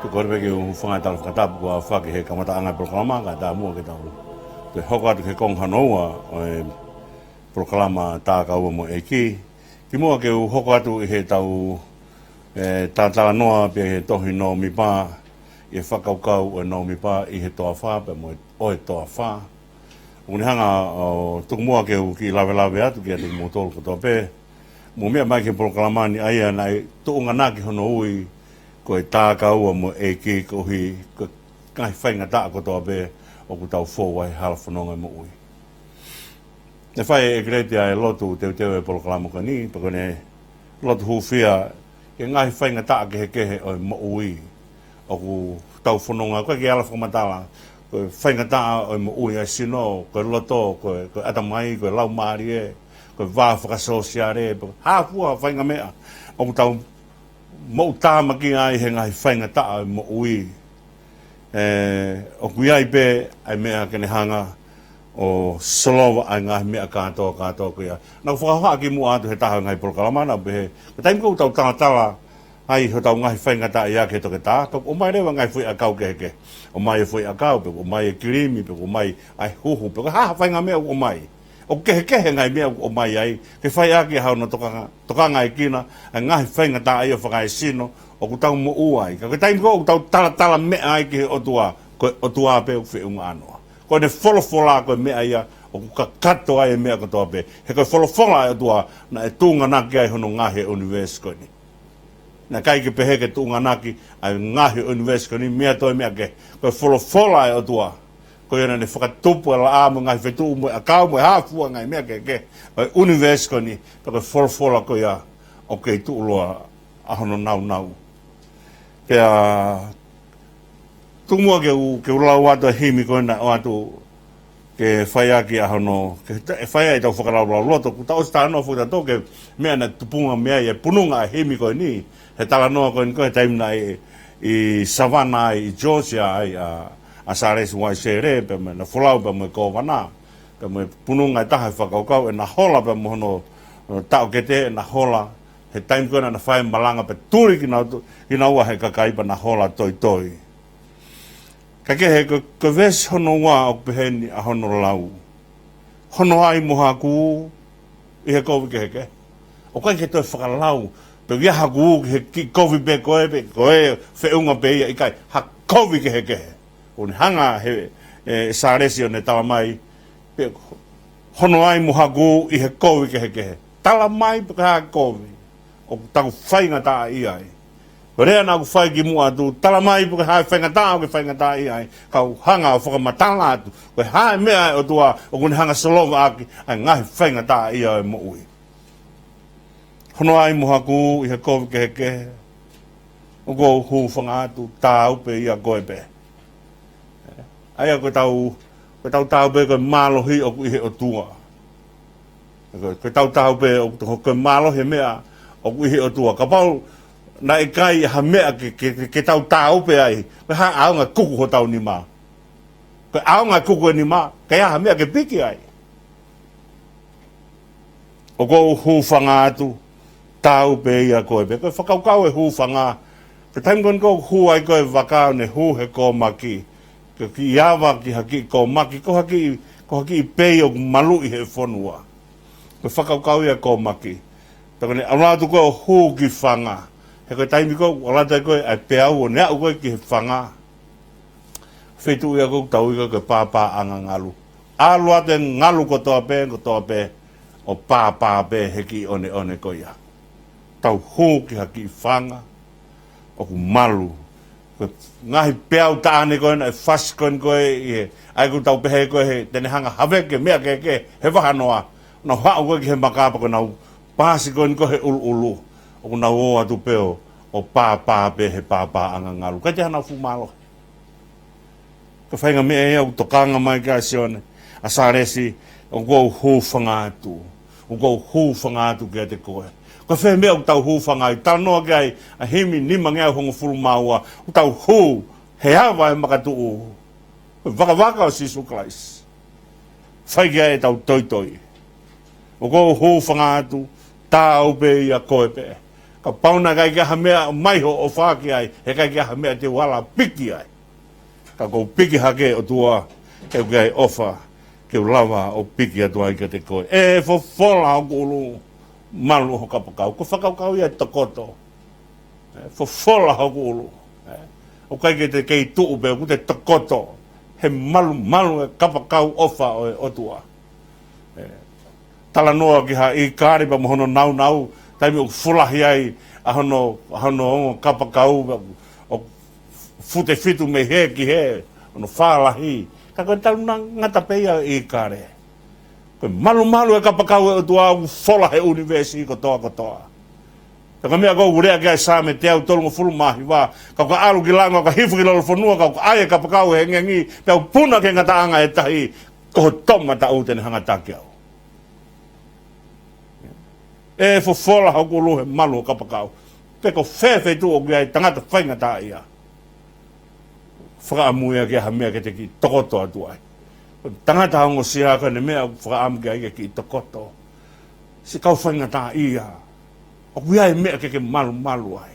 Kole pē ke u hūfanga he tala fakatapu kuo aofaki he kamataʻanga e polokalama, kae ʻatā muʻa ke tau toe hoko atu ki he konga hono ua ʻo e polokalama Tākaua mo e ʻEiki. Kimuʻa ke u hoko atu ʻi heʻetau, ē, talatalanoa pē he tohi Nōmipa, ʻi he fakakaukau ʻo e Nōmipa ʻi he toafa pea mo e ʻo e toafa. ʻOku ne hanga ʻo tuku muʻa ke u kiʻi lavelave atu kiate kimoutolu kotoa pē. Mou meʻa mai ki he polokalama ni ʻa ia naʻe tuʻunganaki hono ui ko e Tākaua mo e ʻEiki koeʻuhi ko e ngaahi faingataʻa kotoa pē ʻoku tau fou ai he hala fononga e moʻui. Ne fai ʻe ʻEkelesia e lotu teuteu e polokalama ko eni, pea ko ʻene lotu hūfia ki he ngaahi faingataʻa kehekehe ʻo e moʻui ʻoku tau fononga, ʻoku ʻikai ke ala fakamatala, ko e faingataʻa ʻo e moʻui ʻa e sino, ko e loto, ko e, ko e ʻatamai, ko e laumālie, ko e vā fakasōsiale, pe ko e hā fua faʻahinga meʻa ʻoku tau moʻutāmaki ai he ngaahi faingataʻa ʻo e moʻui. Ē, ʻoku ʻi ai pē ʻa e meʻa ke ne hanga ʻo solova ʻa e ngaahi meʻa kātoa, kātoa ko ia. Naʻa ku fakahohaʻa kimuʻa atu he taha ʻo e ngaahi polokalama naʻa ku pehē, ko e taimi ko ē ʻoku tau talatala ai hotau ngaahi faingataʻaʻia ki he toketā, pea ʻoku ʻomai leva e ngaahi foʻi ʻakau kehekehe. ʻOmai e foʻi ʻakau, pe ʻoku ʻomai e kilimi, pe ʻoku ʻomai ʻa e huhu, pe ko e hā ha faʻahinga meʻa ʻoku ʻomai. ʻOku kehekehe e ngaahi meʻa ʻoku ʻomai ai, ke fai ʻaki ʻa hono tokanga, tokangaekina ʻa e ngaahi faingataʻaʻia fakaesino ʻoku tau moʻua ai. Ka ko e taimi ko ē ʻoku tau talatala meʻa ai ki he ʻOtua, ko e ʻOtua pē ʻoku feʻunga ʻānoa. Ko ʻene folofola ko e meʻa ia ʻoku kakato ai e meʻa kotoa pē. He ko e folofola ʻa e ʻOtua naʻe tuʻunganaki ai hono ngaohi e ʻunivēsi ko eni. Naʻe ʻikai ke pehē ke tuʻunganaki ʻa e ngaohi e ʻunivēsi ko eni mei ha toe meʻa kehe. Ko e folofola ʻa e ʻOtua, ko ia naʻa ne fakatupu e laʻā mo e ngaahi fetuʻu mo e ʻakau mo e hā fua e ngaahi meʻa kehekehe ʻo e ʻunivēsi ko eni, pea ko e folofola ko ia ʻoku kei tuʻuloa ʻa hono nāunau. Pea tuku muʻa ke u, ke u lau atu e himi ko ena ʻo ʻoatu ke fai ʻaki ʻa hono, ke ta-, ʻe fai ai ʻetau fakalaulauloto, kuo tau ʻosi talanoa foki tautolu ki he meʻa naʻe tupunga mei ai e pununga e himi ko eni, he talanoa ko eni ko e taimi naʻe ʻi, ʻi Savannah ai, ʻi Georgia ai, ʻa, ʻa Sālesi Uaisele, pea mo ʻena folau pea mo e kōvana, pea mo e pununga ʻe taha he fakakaukau, ʻena hola pea mo hono, ʻo, taʻokete ʻena hola, he taimi ko ē naʻa na fai malanga pea tuli kinautolu, kinaua he kakai pea na hola toitoi. Ka kehe ko, ko e veesi hono ua ʻoku pehē ni ʻa hono lau. Hono ai mo haku ʻi he kovi kehekehe. ʻOku ʻikai ke toe fakalau, pe ʻoku ʻi ai haku ki he kiʻi kovi pē ko ē, pe ko e feʻunga pē ia, ʻikai, ha kovi kehekehe. ʻO ne hanga he, ʻe, Sālesi ʻo ne talamai, pe hono ai mo haku ʻi he kovi kehekehe. Talamai pe ko e hā e kovi ʻoku tau faingataʻaʻia ai. Ko e lea naʻa ku fai kimuʻa atu, talamai pe ko e hā e faingataʻa ʻoku ke faingataʻaʻia ai, kau hanga ʻo fakamatala atu, ko e hā e meʻa ʻa e ʻOtua ʻoku ne hanga ʻo solova ʻaki ʻa e ngaahi faingataʻaʻia ʻo e moʻui. Hono ai mo haku ʻi he kovi kehekehe, ʻoku ou hūfanga atu, tāupe ia koe pē. ʻA ia ko ʻetau, ko ʻetau tāupe ko e mālohi ʻoku ʻi he ʻOtua. Ko, ko ʻetau tāupe ʻoku, ko e mālohi e meʻa ʻoku ʻi he ʻOtua. Kapau naʻe ʻikai ha meʻa ke, ke, ke, ke tau tāupe ai, ko e hā e ʻaonga e kuku hotau nima? Ko e ʻaonga e kuku e nima, ʻikai ha meʻa ke piki ai. ʻOku ou hūfanga atu, tāupe ia koe pē. Ko e fakakaukau e hūfanga, ko e taimi ko eni ʻoku hū ai ko ē e vaka ʻo ne hū he kōmaki, ko e kiʻi ava ki ha kiʻi kōmaki, ko ha kiʻi, ko ha kiʻi pei ʻoku maluʻi he fonua. Ko e fakakaukau ia e kōmaki. Pea ko ʻene ʻalu atu ko ē ʻo hū ki fanga. He ko e taimi ko ē ʻoku ʻalu atu ai ko ē ʻa e peau ʻo ne aʻu ko ē ki he fanga, feituʻu ia ʻoku tau ui ko e pāpaʻanga ngalu. ʻAlu atu e ngalu kotoa pē, kotoa pē, ʻo pāpā pē he kiʻi ʻoneʻone ko ia. Tau hū ki ha kiʻi fanga ʻoku malu. Ko e ngaahi peau taʻane ko ē naʻe fasi ko eni ko ē ʻi he, ʻa ia ʻoku tau pehē ko ē he, te ne hanga ʻo haveke meʻa kehekehe he vahanoa. Nau haʻu ko ē ki he maka pea ko ʻenau paasi ko eni ko ē he ʻuluʻulu, ʻoku nau ō atu pē ʻo, ʻo pāpā pē he pāpaʻanga ngalu. ʻIkai te nau fuʻu mālohi. Ko e faʻahinga meʻa ia ʻoku tokanga mai ki ai ʻa Sione, ʻa Sālesi, ʻoku ou hūfanga atu. ʻOku ou hūfanga atu kiate koe. Ko e fē meʻa ʻoku tau hūfanga ai? Talanoa ki ai ʻa e himi nimangeau hongofulu mā ua, ʻoku tau hū he ava e makatuʻu, ko e vakavaka ʻo Sīsū Kalaisi. Fai ki ai ʻetau toitoi. ʻOku ou hūfanga atu, tāupe ia koe pē. Kapau naʻe ʻikai ke ʻi ai ha meʻa mai hoʻo ʻofa ki ai, he ʻikai ke ʻi ai ha meʻa te u ala piki ai. Ka ʻoku ou piki hake ʻOtua, he ʻoku ʻi ai e ʻofa ke u lava ʻo piki atu ai kiate koe. ʻE fofola hoku ʻulu, malu ho kapakau. Ko e fakakaukau ia ʻe tokoto. ʻE fofola hoku ʻulu. ʻE, ʻoku ʻikai ke te kei tuʻu pē, ʻoku te tokoto he malumalu e kapakau ʻofa ʻo e ʻOtua. ʻE, talanoa ki ha ʻīkale pea mo hono naunau, taimi ʻoku folahi ai ʻa hono, ʻa hono ongo kapakau, ʻo fute fitu mei hē ki hē, hono fālahi. Ka ko e talangata pē ia ʻo e ʻīkale. Ko e malumalu e kapakau ʻo e ʻOtua ʻoku fola he ʻunivēsi kotoa kotoa. Pea ko e meʻa ʻoku ou lea ki ai, Saame teau tolungofulu mā hiva, ka u ka ʻalu ki langi, ka u hifo ki lalo fonua, ka u ka ʻai e kapakau ʻo e hengihengi, pea u puna ki he ngataʻanga ʻo e tahi, ko ho toʻomataʻu te ne hanga ʻo taki au. ʻE fofola hoku ʻulu he malu ho kapakau. Pe ko fē feituʻu ʻoku ʻi ai e tangata faingataʻaʻia, fakaʻamu ia ke ʻi ai ha meʻa ke te kiʻi tokoto atu ai. Ko e tangata ongosia ko ʻene meʻa ʻoku fakaʻamu ki ai ke kiʻi tokoto. Siʻi kau faingataʻaʻia, ʻoku ʻi ai e meʻa ke ke malumalu ai.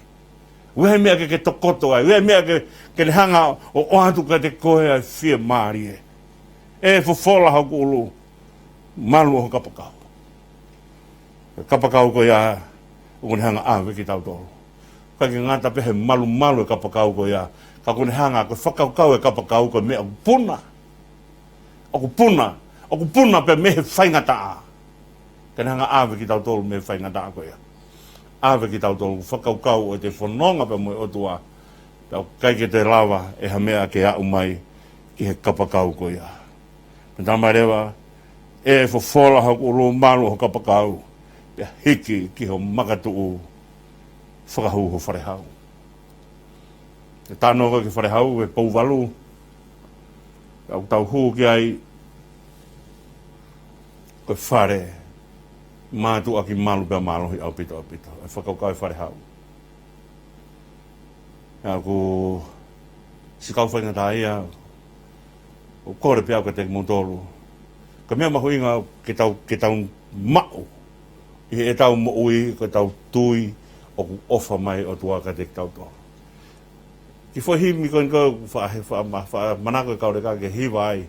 ʻOku ʻi ai e meʻa ke ke tokoto ai. ʻOku ʻi ai e meʻa ke, ke ne hanga ʻo ʻoatu kiate koe ʻa e fiemālie. ʻE fofola hoku ʻulu, malu ho kapakau. Ko e kapakau ko ia ʻoku ne hanga ʻo ʻave kitautolu. ʻIkai ke ngata pē he malumalu e kapakau ko ia, ka ʻoku ne hanga, ko e fakakaukau e kapakau ko e meʻa ʻoku puna. ʻOku puna, ʻoku puna pē mei he faingataʻa. Ke ne hanga ʻo ʻave kitautolu mei he faingataʻa ko ia. ʻAve kitautolu, fakakaukau ʻoku te fononga pē mo e ʻOtua. Pea ʻoku ʻikai ke te lava ʻe ha meʻa ke aʻu mai ki he kapakau ko ia. Pea talamai leva, ʻe fofola hoku ʻulu, malu ho kapakau, pea hiki ki ho makatuʻu, fakahū ho falehau. ʻE tano ko e ki he falehau, ʻe pou valu, pea ʻoku tau hū ki ai, ko e fale mātuʻaki malu pea mālohi ʻaupito ʻaupito. ʻE fakakaukau e falehau. ʻA ia ko siʻi kau faingataʻaʻia, ʻoku ou kole pē au kiate kimoutolu. Ko e meʻa mahuʻinga ke tau, ke tau maʻu ʻi heʻetau moʻui, ko ʻetau tui ʻoku ʻofa mai e ʻOtua kiate kitautolu. Kiʻi foʻi himi ko eni ʻoku faʻa, he faʻa, ma-, faʻa manako e kau leka ke hiva ai,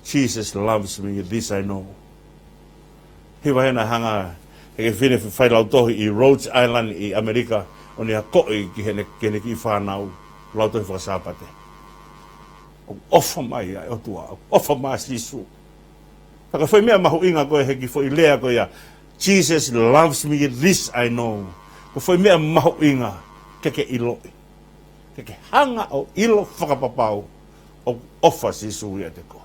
Jesus loves me, this I know. Hiva hena hanga ʻe he fefine failautohi ʻi Rhode Island ʻi ʻAmelika, ʻo ne akoʻi ki heʻene, ki heʻene kiʻi fānau, lautohi faka-Sāpate. ʻOku ʻofa mai ʻa e ʻOtua, ʻoku ʻofa mai ʻa Sīsū. Ka ko e foʻi meʻa mahuʻinga ko e he kiʻi foʻi lea ko ia, Jesus loves me, this I know. Ko e foʻi meʻa mahuʻinga ke ke ʻiloʻi. Ke ke hanga ʻo ʻilo fakapapau ʻoku ʻofa ʻa Sīsū ʻiate koe.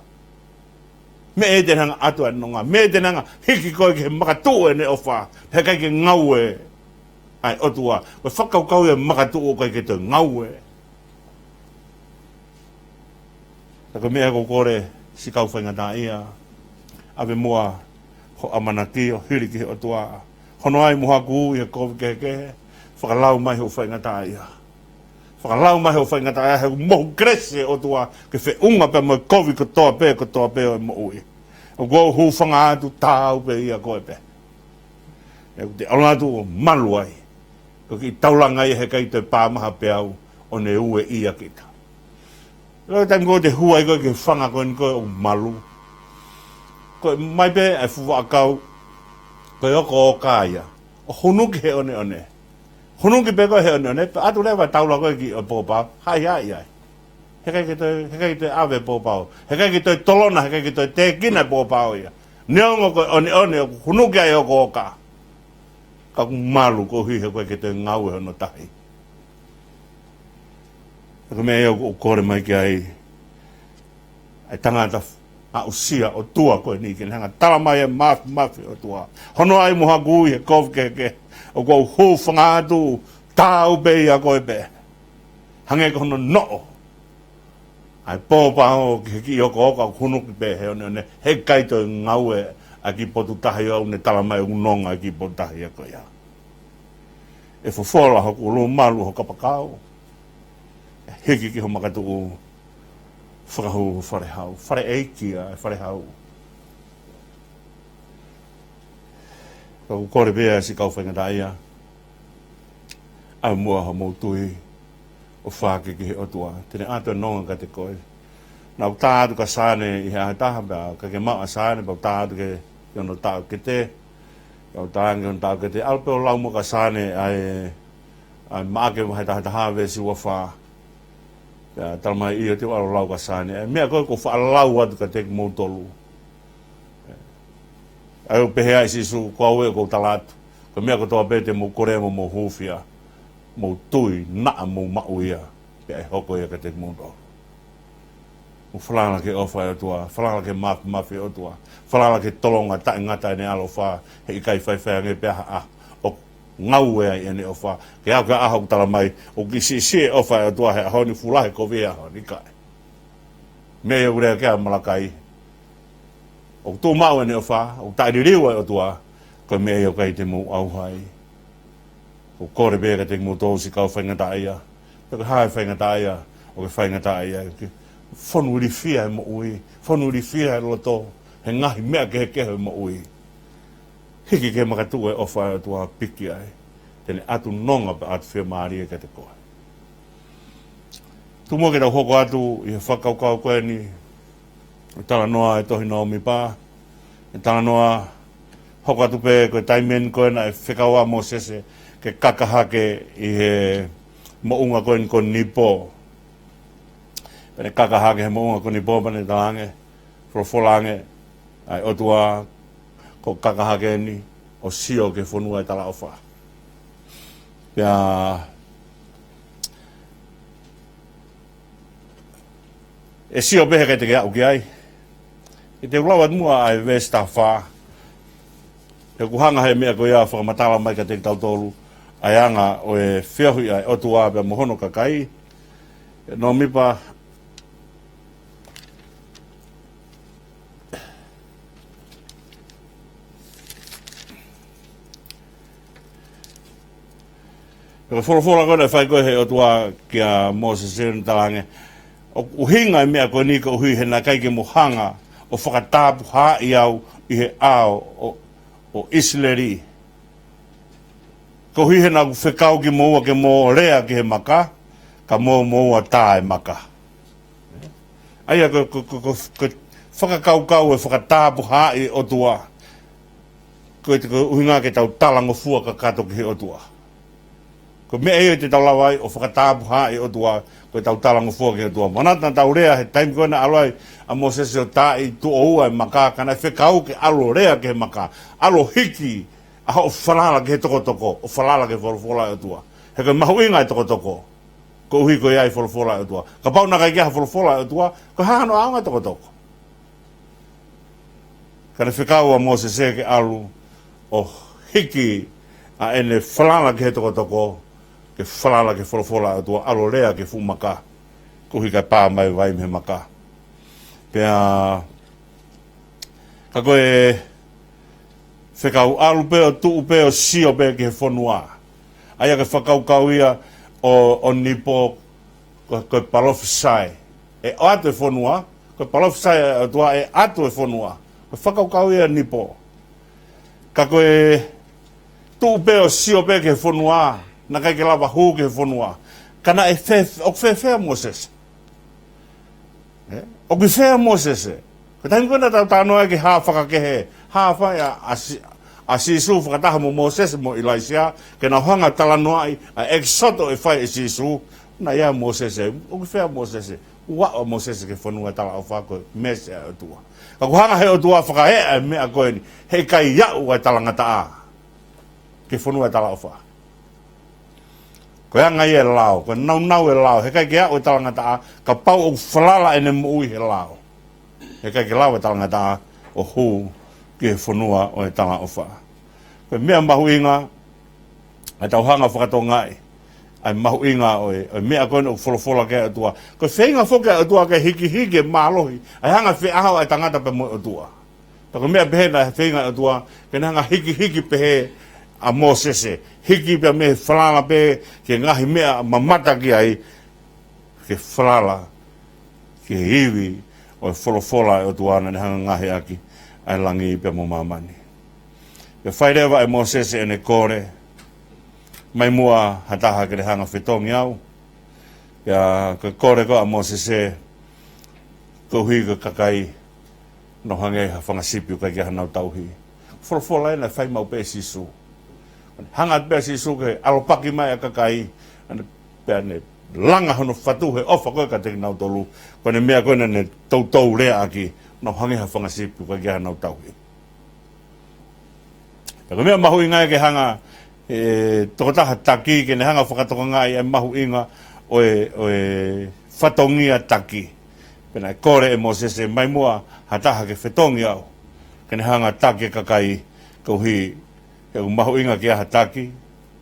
Meʻa ia te ne hanga ʻo ʻoatu ʻa e nonga. Meʻa ia te ne hanga ʻo hiki koe ki he makatuʻu ʻene ʻofa. He ʻikai ke ngaue ʻa e ʻOtua. Ko e fakakaukau ia e makatuʻu ʻoku ʻikai ke toe ngaue. Ka ko e meʻa ʻoku ou kole siʻi kau faingataʻaʻia, ʻave muʻa ho ʻamanaki ʻo hili ki he ʻOtua. Hono ai mo haku ʻi he kovi kehekehe, fakalau mai hoʻo faingataʻaʻia. Fakalau mai hoʻo faingataʻaʻia, he ʻoku mohu kelesi e ʻOtua ke feʻunga pea mo e kovi kotoa pē, kotoa pē ʻo e moʻui. ʻOku ou hūfanga atu, taau pē ia koe pē. ʻOku te ʻalu atu ʻo malu ai. Ko e kiʻi taulanga ia he ʻikai toe pā maha pē au ʻo ne ueʻia kita. Loi taimi ko ē te hū ai koe ki he fanga ko eni ko ē ʻoku malu. Ko e mai pē ʻa e fuʻu vaʻakau, ko e ʻokoʻoka ia. ʻO hunuki he ʻoneʻone. Hunuki pē koe he ʻoneʻone, pea ʻatu leva taula ko ē ki he pōpao, haʻihaʻi ai. He ʻikai ke toe, he ʻikai ke toe ʻave pōpao. He ʻikai ke toe tolona, he ʻikai ke toe tēkina pōpao ia. Neongo ko e ʻoneʻone ʻoku hunuki ai ʻokoʻoka. Ka ʻoku malu koeʻuhi he ʻoku ʻikai ke toe ngaue hono tahi. Ka ko e meʻa ia ʻoku ou kole mai ki ai, ʻa e tangata aʻusia ʻOtua ko eni ke ne hanga ʻo talamai ʻa e māfimafi ʻOtua. Hono ai mo haku ʻi he kovi kehekehe, ʻoku ou hūfanga atu, taau pē ia koe pē. Hangē ko hono noʻo ʻa e pōpao ki he kiʻi ʻokoʻoka ʻoku hunuki pē he ʻoneʻone, he ʻikai toe ngaue ʻa e kiʻi potu tahi ʻoku ne talamai ʻoku nonga ʻa e kiʻi potu tahi ko ia. ʻE fofola hoku ʻulu, malu ho kapakau. ʻE hiki ki ho makatuʻu, fakahū ho falehau. Fale ʻeiki ʻa e falehau. Ka ʻoku ou kole pē ʻa siʻi kau faingataʻaʻia, ʻAi muʻa hoʻomou tui ʻofa ki he ʻOtua, te ne ʻoatu e nonga kiate koe. Naʻá ku tā atu kia Sane ʻi he ʻaho ʻe taha, pea ʻikai ke maʻu ʻa Sane, pea u tā atu ki he ono taʻu kete. Pea u tā ange ki he ono taʻu kete, ʻalu pē ʻo lau muʻa kia Sane ʻa e, ʻa e Maʻake vahe taha taha veesi ua fā. Pea talamai, ʻio, te u ʻalu ʻo lau kia Sane ʻa e meʻa ko ē kuó u faʻa lau atu kiate kimoutolu. ʻA ia ʻoku pehē ai ʻe Sīsū, ko au ē ʻoku ou tala atu, ko e meʻa kotoa pē te mou kole mo mou hūfia, mou tui naʻa mou maʻu ia, pea ʻe hoko ia kiate kimoutolu. Mou falala ki he ʻofa ʻa e ʻOtua, falala ki he māfimafi ʻa e ʻOtua, falala ki he tolonga taʻengata ʻene ʻaloʻofa, heʻikai faifai ange pē ha ʻaho ʻoku ngāue ai ʻene ʻofa. Ke aʻu ki he ʻaho ʻoku talamai, ʻoku siʻisiʻi e ʻofa ʻa e ʻOtua he ʻaho ni, fuʻu lahi kovi he ʻaho ni, ʻikai. Meʻa ia ʻoku lea ki ai ʻa Malakai. ʻOku tuʻu maʻu ʻene ʻofa, ʻoku taʻeliliu ʻa e ʻOtua, ko e meʻa ia ʻoku ʻikai te mou ʻauha ai. ʻOku ou kole pē kiate kimoutolu siʻi kau faingataʻaʻia. Pe ko e hā e faingataʻaʻia ʻokú ke faingataʻaʻia ai, ke fonu ilifia e moʻui, fonu ilifia e loto he ngaahi meʻa kehekehe ʻo e moʻui. Hiki ki he makatuʻu e ʻofa ʻa e ʻOtua, piki ai. Te ne ʻoatu nonga pea ʻoatu fiemālie kiate koe. Tuku muʻa ke tau hoko atu ʻi he fakakaukau ko eni, ʻa e talanoa ʻa e tohi Nōmipa, ʻa e talanoa, hoko atu pē ko e taimi eni ko ē naʻe fekau ai ʻa Mōsese ke kaka hake ʻi he moʻunga ko eni ko Nipo. Pea ne kaka hake he moʻunga ko Nipo, pea ne talaange, folofola ange ʻa e ʻOtua, ko e kaka hake eni ʻo sio ki he fonua ʻo e talaʻofa. Pea ʻe sio pē heʻikai te ke aʻu ki ai. Te u lau atu muʻa ʻa e veesi taha fā. He ʻoku hanga ʻe he meʻa ko ia ʻo fakamatala mai kiate kitautolu ʻa e anga ʻo e feohi ʻa e ʻOtua pea mo hono kakai. Nōmipa, ko e folofola ko ē naʻe fai ko ē ʻe he ʻOtua kia Mōsese, ʻo ne talaange, ʻoku ʻuhinga e meʻa ko eni koeʻuhi he naʻe ʻikai ke mo hanga ʻo fakatapuhaaʻi au ʻi he ʻao ʻo, ʻo ʻIsileli. Koeʻuhi he naʻá ku fekau kimoua ke mo lea ki he maka, ka mo moua tā e maka. ʻA ia ko, ko, ko, ko, ko e fakakaukau e fakatapuhaaʻi ʻOtua, ko e, ko e ʻuhinga ke tau talangofua kakato ki he ʻOtua. Ko e meʻa ia te tau lava ai ʻo fakatapuhaaʻi ʻOtua, ko ʻetau talangofua ki he ʻOtua. Manatu naʻa tau lea he taimi ko ē naʻe ʻalu ai ʻa Mōsese ʻo taaʻi tuʻo ua e maka, ka naʻe fekau ke ʻalu ʻo lea ki he maka, ʻalu ʻo hiki ʻa hoʻo falala ki he tokotoko, ʻo falala ki he folofola ʻa e ʻOtua. He ko e mahuʻinga e tokotoko, koeʻuhi ko e ʻi ai e folofola ʻa e ʻOtua. Kapau naʻe ʻikai ke ʻi ai ha folofola ʻa e ʻOtua, ko e hā hano ʻaonga e tokotoko? Ka ne fekau ʻa Mōsese ke ʻalu ʻo hiki ʻa ʻene falala ki he tokotoko, ke falala ki he folofola ʻa e ʻOtua, ʻalu ʻo lea ki he fuʻu maka, koeʻuhi kae pā mai e vai mei he maka. Pea ka ko e fekau, ʻalu pē ʻo tuʻu pē ʻo sio pē ki he fonua. ʻA ia ko e fakakaukau ia ʻo, ʻo Nipo, ko, ko e palofisai. ʻE ʻoatu e fonua, ko e palofisai ʻa e ʻOtua, ʻe ʻoatu e fonua. Ko e fakakaukau ia ʻo Nipo. Ka ko e tuʻu pē ʻo sio pē ki he fonua, naʻe ʻikai ke lava hū ki he fonua. Ka naʻe fē, ʻoku fēfē ʻa Mōsese? ʻE? ʻOku ʻi fē ʻa Mōsese? Ko e taimi ko ē naʻa tau talanoa ai ki he hā fakakehe, hā fai ʻa, ʻa Sī-, ʻa Sīsū fakataha mo Mōsese mo ʻIlaisiā, ke nau hanga ʻo talanoaʻi ʻa e ʻEkisoto ʻe fai ʻe Sīsū, naʻe ʻi ai ʻa Mōsese, ʻoku ʻi fē ʻa Mōsese? ʻOku aʻu ʻa Mōsese ki he fonua ʻo e talaʻofa, ko e mēsi ʻa e ʻOtua. Ka ʻoku hanga ʻe he ʻOtua ʻo fakaeʻa e meʻa ko eni, heʻikai aʻu ʻa e talangataʻa ki he fonua ʻo e talaʻofa. Ko e anga ia e lao, ko e nāunau e lao, heʻikai ke aʻu e talangataʻa, kapau ʻoku falala ʻene moʻui he lao. Heʻikai ke lava e talangataʻa ʻo hū ki he fonua ʻo e talaʻofa. Ko e meʻa mahuʻinga, ʻa ʻetau hanga ʻo fakatokangaʻi ʻa e mahuʻinga ʻo e, ʻo e meʻa ko eni ʻoku folofola ki ai e ʻOtua. Ko e feinga foki ʻa e ʻOtua ke hikihiki e mālohi ʻa e hanga feʻao ʻa e tangata pea mo e ʻOtua. Pea ko e meʻa pehē naʻe feinga e ʻOtua ke ne hanga ʻo hikihiki pehē ʻa Mōsese, hiki pea mei he falala pē ki he ngaahi meʻa mamata ki ai, ke falala ki he ivi ʻo e folofola ʻa e ʻOtua naʻá ne hanga ʻo ngaohi ʻaki ʻa e langi pea mo māmani. Pea fai leva ʻe Mōsese ʻene kole, Mai muʻa ha taha ke ne hanga fetongi au. Pea ko e kole ko ē ʻa Mōsese, koeʻuhi ko e kakai, nau hangē ha fanga sipi ʻoku ʻikai ke ʻi ai hanau tauhi. Folofola ena naʻe fai maʻu pē ʻe Sīsū. Hanga atu pē ʻa Sīsū ke ʻalopaki mai ʻa e kakai, ʻa ē pea ne langa hono fatu he ʻofa ko ē kiate kinautolu. Ko ʻene meʻa ko ē naʻa ne toutou leaʻaki, nau hangē ha fanga sipi ʻoku ʻikai ke ʻi ai hanau tauhi. Pea ko e meʻa mahuʻinga ia ke hanga e tokotaha taki ke ne hanga fakatokangaʻi e mahuʻinga ʻo e, ʻo e fatongia taki. Pea naʻe kole ʻe Mōsese, mai muʻa ha taha ke fetongi au, ke ne hanga taki e kakai, koeʻuhi he ʻoku mahuʻinga ke ʻi ai ha taki,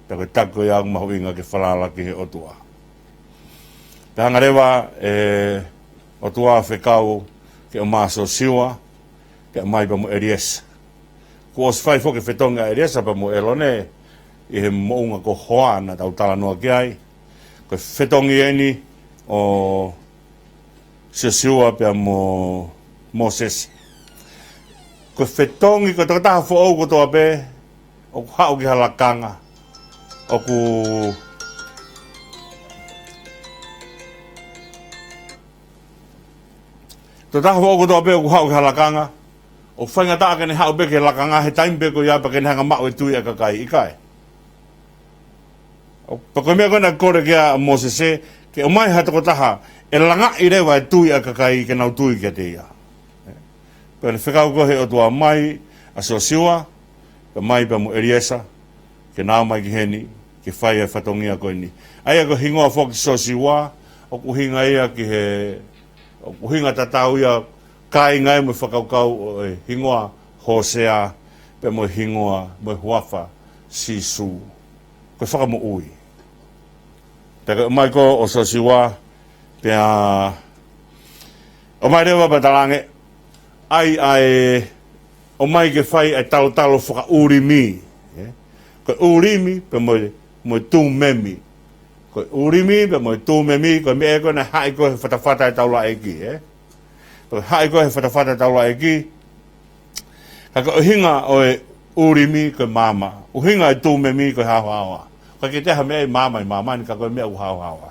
pea ko e taki ko ia ʻoku mahuʻinga ke falala ki he ʻOtua. Pea hanga leva e ʻOtua ʻo fekau ke ʻomai ʻa Sōsiua, pea ʻomai pea mo ʻEliesa. Kuo ʻosi fai foki e fetongi ʻa ʻEliesa pea mo ʻĒlone ʻi he moʻunga ko Hoa naʻa tau talanoa ki ai. Ko e fetongi eni ʻo Sōsiua pea mo Mōsese. Ko e fetongi, ko e tokotaha foʻou kotoa pē ʻoku haʻu ki ha lakanga, ʻoku, tokotaha foʻou kotoa pē ʻoku haʻu ki ha lakanga, ʻoku faingataʻa ke ne haʻu pē ki he lakanga he taimi pē ko ia pea ke ne hanga maʻu e tui ʻa e kakai, ʻikai? ʻO, pea ko e meʻa ko ē naʻe kole ki ai ʻa Mōsese, ke ʻomai ha tokotaha ʻe langaʻi leva e tui ʻa e kakai ke nau tui kiate ia. Pea ne fekau ko ē he ʻOtua, mai ʻa Sōsiua, pea mai pea mo ʻEliesa, ke nau ō mai ki heni, ke fai e fatongia ko eni. ʻA ia ko e hingoa foki Sōsiua, ʻoku ʻuhinga ia ki he, ʻoku ʻuhinga tatau ia, kāinga ia mo e fakakaukau ʻo e hingoa Hōsea, pea mo e hingoa, mo e huafa Sīsū. Ko e fakamoʻui. Pea ko e ʻomai ko ē ʻo Sōsiua, pea ʻomai leva pea talaange, ʻai ʻa e, ʻomai ke fai ʻa e talotalo fakaʻUlimi. ʻE? Ko e ʻUlimi pea mo e, mo e Tūmemi. Ko e ʻUlimi pea mo e Tūmemi, ko e meʻa ko ē naʻe haʻi ko ē he fatafata ʻo e taulaʻeiki, ʻe? Ko e haʻi ko ē he fatafata ʻo e taulaʻeiki, ka ko e ʻuhinga ʻo e ʻUlimi ko e maama. ʻUhinga e Tūmemi ko e haohaoa. ʻOku ʻikai ke toe ʻi ai ha meʻa ʻi māmani, māmani, ka ko e meʻa ʻoku haohaoa.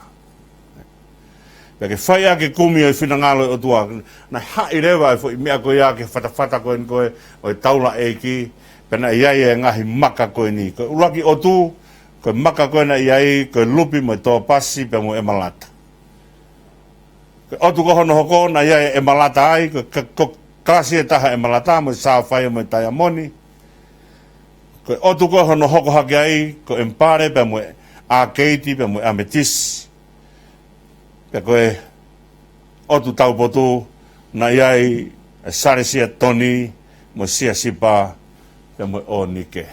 Pea ke fai ʻaki e kumi ʻo e finangalo ʻo e ʻOtua. Naʻe haʻi leva e foʻi meʻa ko ia ki he fatafata ko eni ko ē ʻo e taulaʻeiki. Pea naʻe ʻi ai e ngaahi maka ko eni. Ko e ʻuluaki ʻotu, ko e maka ko ē naʻe ʻi ai, ko e lupi mo e tōpasi pea mo e ʻemalata. Ko e ʻotu ko ē hono hoko naʻe ʻi ai e ʻemalata ai, ko e ka-, ko e kalasi ʻe taha ʻemalata mo e sāfaia mo e taiamoni. Ko e ʻotu ko ē hono hoko hake ai, ko e ʻemipale pea mo e ʻākeiti pea mo e ʻametisi. Pea ko e ʻotu taupotu naʻe ʻi ai e salesia toni mo e siasipa pea mo e ʻōnike.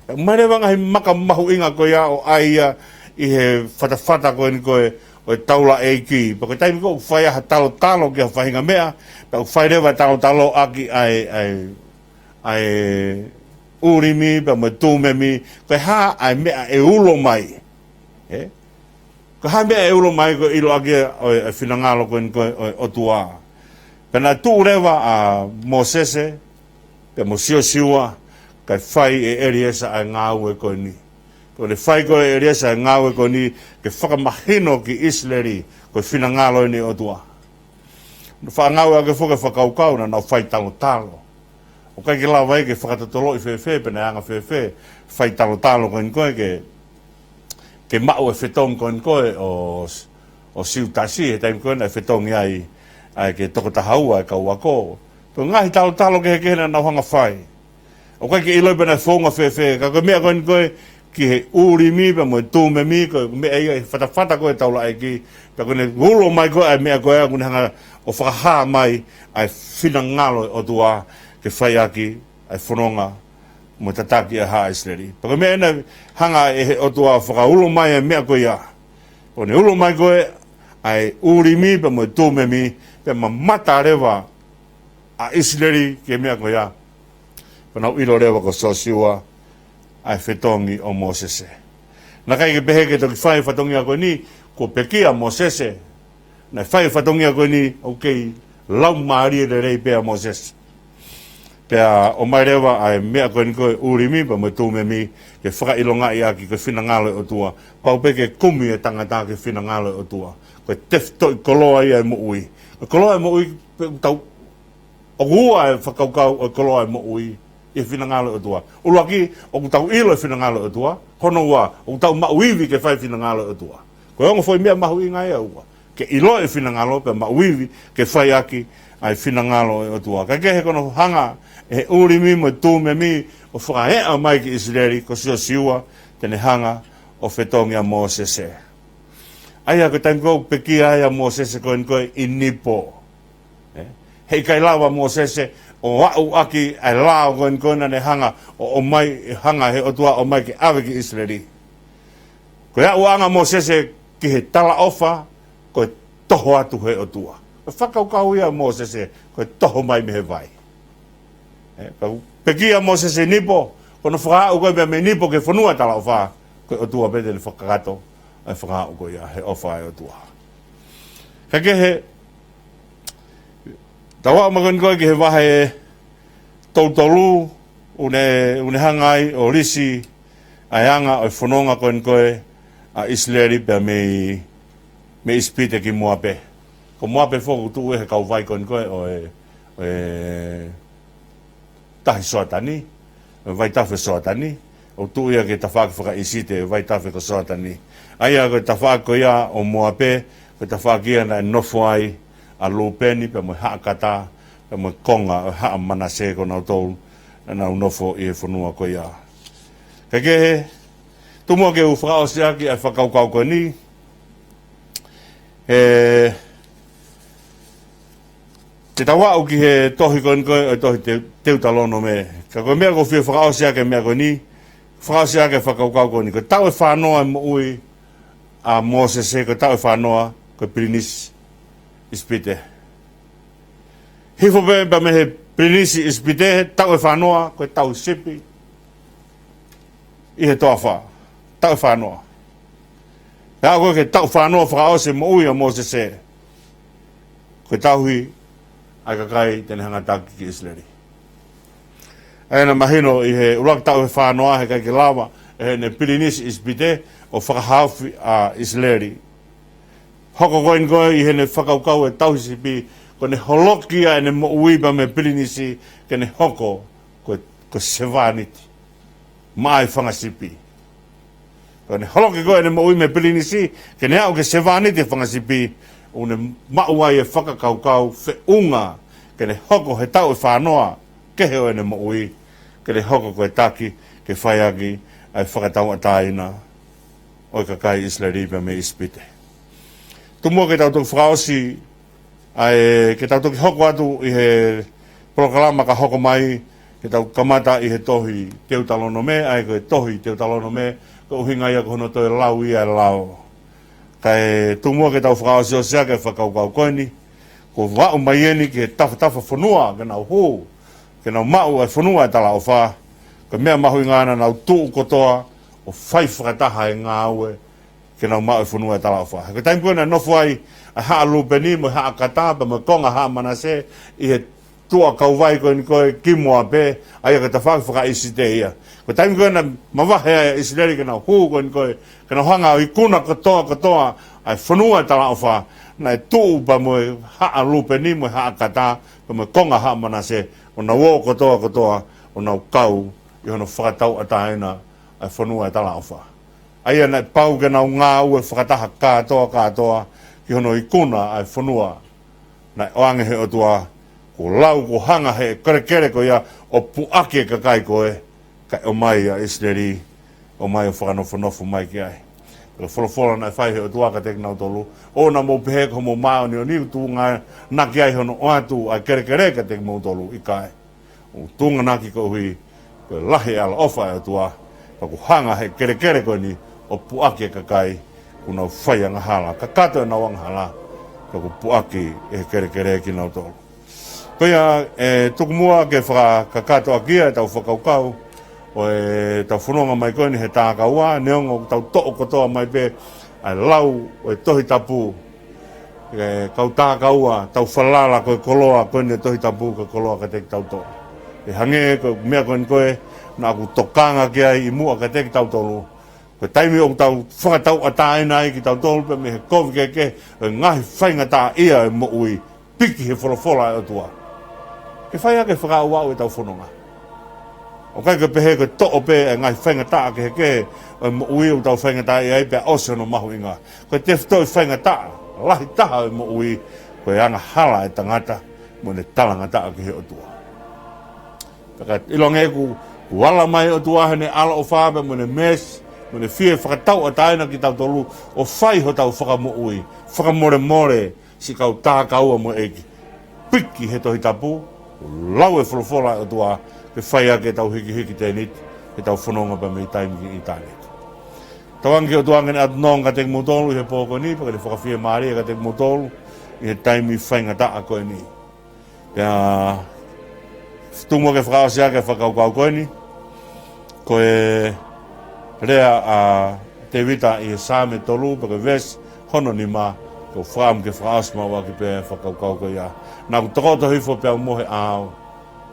Pea ʻomai leva e ngaahi maka mahuʻinga ko ia ʻo ʻai ia ʻi he fatafata ko eni ko ē ʻo e taulaʻeiki. Pea ko e taimi ko ē ʻoku fai ai ha talotalo ki ha faʻahinga meʻa, pea ʻoku fai leva e talotalo ʻaki ʻa e, ʻa e, ʻa e ʻUlimi pea mo e Tūmemi, ko e hā ʻa e meʻa ʻe ulo mai. ʻE? Ko e hā e meʻa ʻe ulo mai ko e ʻiloʻaki ʻo e, e finangalo ko eni ko ē ʻo e ʻOtua. Pea naʻe tuʻu leva ʻa Mōsese, pea mo Sōsiua, kae fai ʻe ʻEliesa ʻa e ngāue ko eni. Ko ʻene fai ko ē ʻe ʻEliesa ʻa e ngāue ko eni, ke fakamahino ki ʻIsileli, ko e finangalo eni ʻo e ʻOtua. Naʻe faʻa ngāueʻaki foki e fakakaukau naʻa nau fai talotalo. ʻOku ʻikai ke lava ia ke fakatotoloʻi fēfē, pe naʻe anga fēfē, fai talotalo ko eni ko ē ke, ke maʻu e fetongi ko eni ko ē ʻo, ʻo Siutasi, he taimi ko ē naʻe fetongi ai, ʻa e kau toko taha ua e kau ako. Pea ngaahi talotalo kehekehe naʻa nau hanga fai. ʻOku ʻikai ke ʻiloʻi pe naʻe founga fēfē, ka ko e meʻa ko eni ko ē, ki he ʻUlimi pea mo e Tūmemi, ko e meʻa ia ʻi he fatafata ko ē ʻo e taulaʻeiki, pea ko ʻene ulo mai ko ē ʻa e meʻa ko ē ʻoku ne hanga ʻo fakahā mai ʻa e finangalo ʻo e ʻOtua ke fai ʻaki ʻa e fononga mo e tataki ʻa haʻa ʻIsileli. Pea ko e meʻa ena naʻe hanga ʻe he ʻOtua ʻo fakaulo mai ʻa e meʻa ko ia. Pea ʻoku ne ulo mai ko ē ʻa e ʻUlimi pea mo e Tūmemi, pea mamata leva ʻa ʻIsileli ki he meʻa ko ia. Pea nau ʻilo leva ko Sōsiua ʻa e fetongi ʻo Mōsese. Naʻe ʻikai ke pehē ke toki fai e fatongia ko eni, kuo pekia ʻa Mōsese. Naʻe fai e fatongia ko eni, ʻoku kei laumālie lelei pē ʻa Mōsese. Pea ʻomai leva ʻa e meʻa ko eni ko e ʻUlimi pea mo e Tumimi ke fakaʻilongaʻi ʻaki ko e finangalo ʻo e ʻOtua. Pau pē ke kumi e tangata ki he finangalo ʻo e ʻOtua. Ko e tefitoʻi koloa ia ʻo e moʻui. Ko e koloa ʻo e moʻui pē ʻoku tau ʻoku ua e fakakaukau ʻo e koloa ʻo e moʻui ʻi he finangalo ʻo e ʻOtua. ʻUluaki, ʻoku tau ʻilo e finangalo ʻo e ʻOtua. Hono ua, ʻoku tau maʻu ivi ke fai e finangalo ʻo e ʻOtua. Ko e ongo foʻi meʻa mahuʻinga ia ʻe ua. Ke ʻilo e finangalo pea maʻu ivi ke fai ʻaki ʻa e finangalo ʻo e ʻOtua. Kae kehe ko hono hanga ʻe he ʻUlimi mo e Tumimi ʻo fakaeʻa mai ki ʻIsileli ko Siosiua te ne hanga ʻo fetongi ʻa Mōsese. ʻA ia ko e taimi ko ē ʻoku pekia ai ʻa Mōsese ko eni ko ē ʻi Nipo. ʻE, heʻikai lava ʻa Mōsese ʻo aʻu ʻaki ʻa e lao ko eni ko ē naʻa ne hanga ʻo ʻomai, hanga he ʻOtua ʻo ʻomai ke ʻave ki ʻIsileli. Ko e aʻuʻanga ʻa Mōsese ki he talaʻofa, ko e toho atu he ʻOtua. Ko e fakakaukau ia ʻa Mōsese, ko e toho mai mei he vai. ʻE, ka ʻoku pekia ʻa Mōsese ʻi Nipo, ko hono fakaaʻu ko ē pea mei Nipo ki he fonua talaʻofa, ko e ʻOtua pē te ne fakakakato ʻa e fakaaʻu ko ia he ʻofa ʻa e ʻOtua. Kae kehe, tau aʻu mai ko eni ko ē ki he vahe tolu tolu, ʻoku ne, ʻoku ne hanga ai ʻo lisi ʻa e anga ʻo e fononga ko eni ko ē ʻa ʻIsileli pea mei, mei ʻIsipite ki Moape. Ko Moape foki ʻoku tuʻu ia he kauvai ko eni ko ē ʻo e, ʻo e tahi Soatani, ʻo e vaitafe Soatani, ʻoku tuʻu ia ki he tafaʻaki fakaʻīsite ʻo e vaitafe ko Soatani. ʻA ia ko e tafaʻaki ko ia ʻo Moape, ko e tafaʻaki ia naʻe nofo ai ʻa Lūpeni, pea mo e haʻa Kata, pea mo e konga ʻo e haʻa Manase, ko nautolu naʻa nau nofo ʻi he fonua ko ia. Kae kehe, tuku muʻa ke u fakaʻosi ʻaki ʻa e fakakaukau ko eni. ʻE, te tau aʻu ki he tohi ko eni ko ē, ʻa e tohi Te-, Teutalōnome. Ka ko e meʻa ʻoku ou fie fakaʻosi ʻaki e meʻa ko eni, fakaʻosi ʻaki e fakakaukau ko eni. Ko e taʻu ʻe fānoa e moʻui ʻa Mōsese, ko e taʻu ʻe fānoa, ko e pilinisi ʻIsipite. Hifo pē pea mei he pilinisi ʻIsipite, taʻu ʻe fānoa, ko e tauhi sipi ʻi he toafa, taʻu ʻe fānoa. Pea aʻu ko ē ki he taʻu fānoa fakaʻosi e moʻui ʻa Mōsese, ko e tauhi ʻa e kakai te ne hanga ʻo taki ki ʻIsileli. ʻA ia naʻe mahino ʻi he ʻuluaki taʻu ʻe fānoa heʻikai ke lava ʻe heʻene pilinisi ʻIsipite ʻo fakahaofi ʻa ʻIsileli. Hoko ko eni ko ē ʻi heʻene fakakaukau e tauhi sipi, ko ʻene holoki ʻa ʻene moʻui pea mei he pilinisi ke ne hoko ko e, ko e sevāniti maʻa e fanga sipi. Ko ʻene holoki ko ē ʻene moʻui mei he pilinisi ke ne aʻu ki he sevāniti e fanga sipi, ʻoku ne maʻu ai e fakakaukau feʻunga ke ne hoko he taʻu ʻe fānoa kehe ʻo ʻene moʻui, ke ne hoko ko e taki ke fai ʻaki ʻa e fakatauʻatāina ʻo e kakai ʻIsileli pea mei ʻIsipite. Tuku muʻa ke tau toki fakaʻosi, ʻa e, ke tau toki hoko atu ʻi he polokalama ka hoko mai, ke tau kamata ʻi he tohi Teutalōnome, ʻa ia ko e tohi Teutalōnome, ko e ʻuhinga ia ko hono toe lau ia e lao. Kae tuku muʻa ke tau fakaʻosiʻosi ʻaki e fakakaukau ko eni, kuo aʻu mai eni ki he tafatafa fonua ke nau hū, ke nau maʻu e fonua ʻo e talaʻofa, ko e meʻa mahuʻinga naʻa nau tuʻu kotoa ʻo fai fakataha e ngāue ke nau maʻu e fonua ʻo e talaʻofa. He ko e taimi ko ē naʻe nofo ai ʻa e haʻa Lūpeni mo e haʻa Kata pea mo e konga haʻa Manase ʻi he tuʻa kauvai ko eni ko ē ki Moape, ʻa ia ko e tafaʻaki fakaʻīsite ia. Ko e taimi ko ē naʻe mavahe ai ʻa ʻIsileli ke nau hū ko eni ko ē, ke nau hanga ʻo ikuna kotoa kotoa ʻa e fonua ʻo e talaʻofa, naʻe tuʻu pea mo e haʻa Lūpeni mo e haʻa Kata pea mo e konga haʻa Manase, ʻo nau ō kotoa kotoa ʻo nau kau ʻi hono fakatauʻatāina ʻa e fonua ʻo e talaʻofa. ʻA ia naʻe pau ke nau ngāue fakataha kātoa kātoa ki hono ikuna ʻa e fonua naʻe ʻoange he ʻOtua, kuo lau, kuo hanga he kelekele ko ia ʻo puʻaki e kakai ko ē, kae ʻomai ʻa ʻIsileli, ʻomai ʻo fakanofonofo mai ki ai. Ko e folofola naʻe fai he ʻOtua kiate kinautolu, ʻoua naʻa mou pehē ko hoʻomou māʻoniʻoni ʻoku tuʻunga naʻa ki ai hono ʻoatu ʻa e kelekele kiate kimoutolu, ʻikai. ʻOku tuʻunga naʻa ki koeʻuhi ko e lahi e ʻaloʻofa ʻa e ʻOtua, pea kuo hanga he kelekele ko eni ʻo puʻaki e kakai kuo nau fai angahala, kakato ʻenau angahala, pea kuo puʻaki ʻe he kelekele kinautolu. Ko ia, ʻe tuku muʻa ke fakakakato ʻaki ia ʻetau fakakaukau ʻo ʻetau fononga mai ko eni he tā kaua, neongo ʻoku tau toʻo kotoa mai pē ʻa e lau ʻo e Tohi Tapu, ʻe kau tā kaua, tau falala ko e koloa ko eni ʻo e Tohi Tapu ko e koloa kiate kitautolu. ʻE hangē ko e meʻa ko eni ko ē naʻa ku tokanga ki ai ʻi muʻa kiate kitautolu. Ko e taimi ʻoku tau fakatauʻatāina ai kitautolu pea mei he kovi kehekehe ʻo e ngaahi faingataʻaʻia ʻo e moʻui, piki he folofola ʻa e ʻOtua ke fai ʻaki e fakaaʻuaʻu ʻetau fononga. ʻOku ʻikai ke pehē ko e toʻo pē ʻa e ngaahi faingataʻa kehekehe ʻo e moʻui ʻoku tau faingataʻaʻia ai pea ʻosi hono mahuʻinga. Ko e tefitoʻi faingataʻa lahi taha ʻo e moʻui, ko e angahala ʻa e tangata mo ʻene talangataʻa ki he ʻOtua. Pea ka ʻiloange ʻoku ala mai ʻOtua heʻene ʻaloʻofa pea mo ʻene meesi, mo ʻene fie fakatauʻatāina kitautolu ʻo fai hotau fakamoʻui, fakamolemole siʻi kau tākaua mo e ʻEiki. Piki he Tohi Tapu, lau e folofola ʻa e ʻOtua ke fai ʻaki ʻetau hikihiki tēniti, ʻetau fononga pea mei taimi ki ʻitāniti. Tauange ki he ʻOtua ke ne ʻatu nonga kiate kimoutolu ʻi he pō ko eni, pea ke ne fakafiemālie kiate kimoutolu ʻi he taimi faingataʻa ko eni. Pea tuku muʻa ke fakaʻosi ʻaki e fakakaukau ko eni, ko e lea ʻa Tēvita ʻi he Saame tolu pea ko e veesi hono nima, ʻoku ou fakaʻamu ke fakaʻosi maʻu ʻaki pē e fakakaukau ko ia. Naʻa ku tokoto hifo pea u mohe ʻaʻau,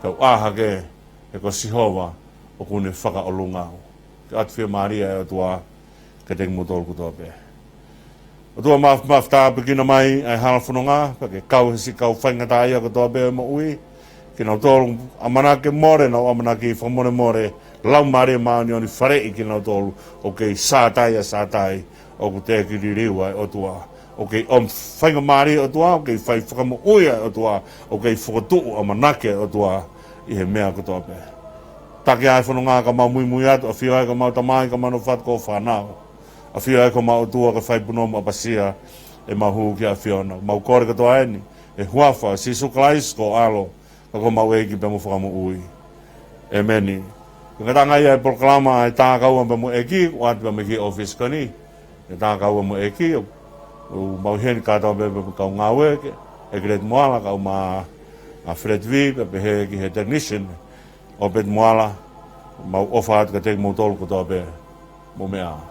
pea u ʻā hake, he ko Sihova ʻoku ne fakaʻolunga au. Ke ʻoatu fiemālie ʻa e ʻOtua kiate kimoutolu kotoa pē. ʻOtua māf-, māfana pē kinautolu mai ʻa e hala fononga, pea ke kau he siʻi kau faingataʻaʻia kotoa pē ʻo e moʻui, kinautolu ʻamanaki ke mole, nau ʻamanaki fakamolemole, Laumālie Māʻoniʻoni faleʻi kinautolu, ʻoku kei sātai ʻa sātai, ʻoku teʻeki liliu ʻa e ʻOtua. ʻOku kei ʻomi faingamālie ʻa e ʻOtua, ʻoku kei fai fakamoʻui ʻa e ʻOtua, ʻoku kei fokotuʻu ʻamanaki ʻa e ʻOtua ʻi he meʻa kotoa pē. Taki ʻa e fononga ka mau muimui atu, ʻafio ai ka mau tamai, ka mau nofo atu ko ho fānau. ʻAfio ai ko homau ʻOtua ke fai punou mo ʻapasia ʻemau hū ki he ʻAfiona. Mau kole kotoa eni, ʻi he huafa ʻo Sīsū Kalaisi ko ho ʻAlo, ka ko homau ʻEiki pea mo Fakamoʻui. ʻĒmeni. Ko e ngataʻanga ia e polokalama ʻa e Tākaua pea mo e ʻEiki, ʻoatu pea mei he ʻōfisi ko eni ʻa e Tākaua mo e ʻEiki, ʻoku mau ʻi heni kātoa pē pea mo e kau ngāue, ʻEiki Leti Moala, kau mai ʻa Fred V, pea pehē ki he technician, ʻOpeti Moala, mau ʻofa atu kiate kimoutolu kotoa pē. Mou meʻa ā.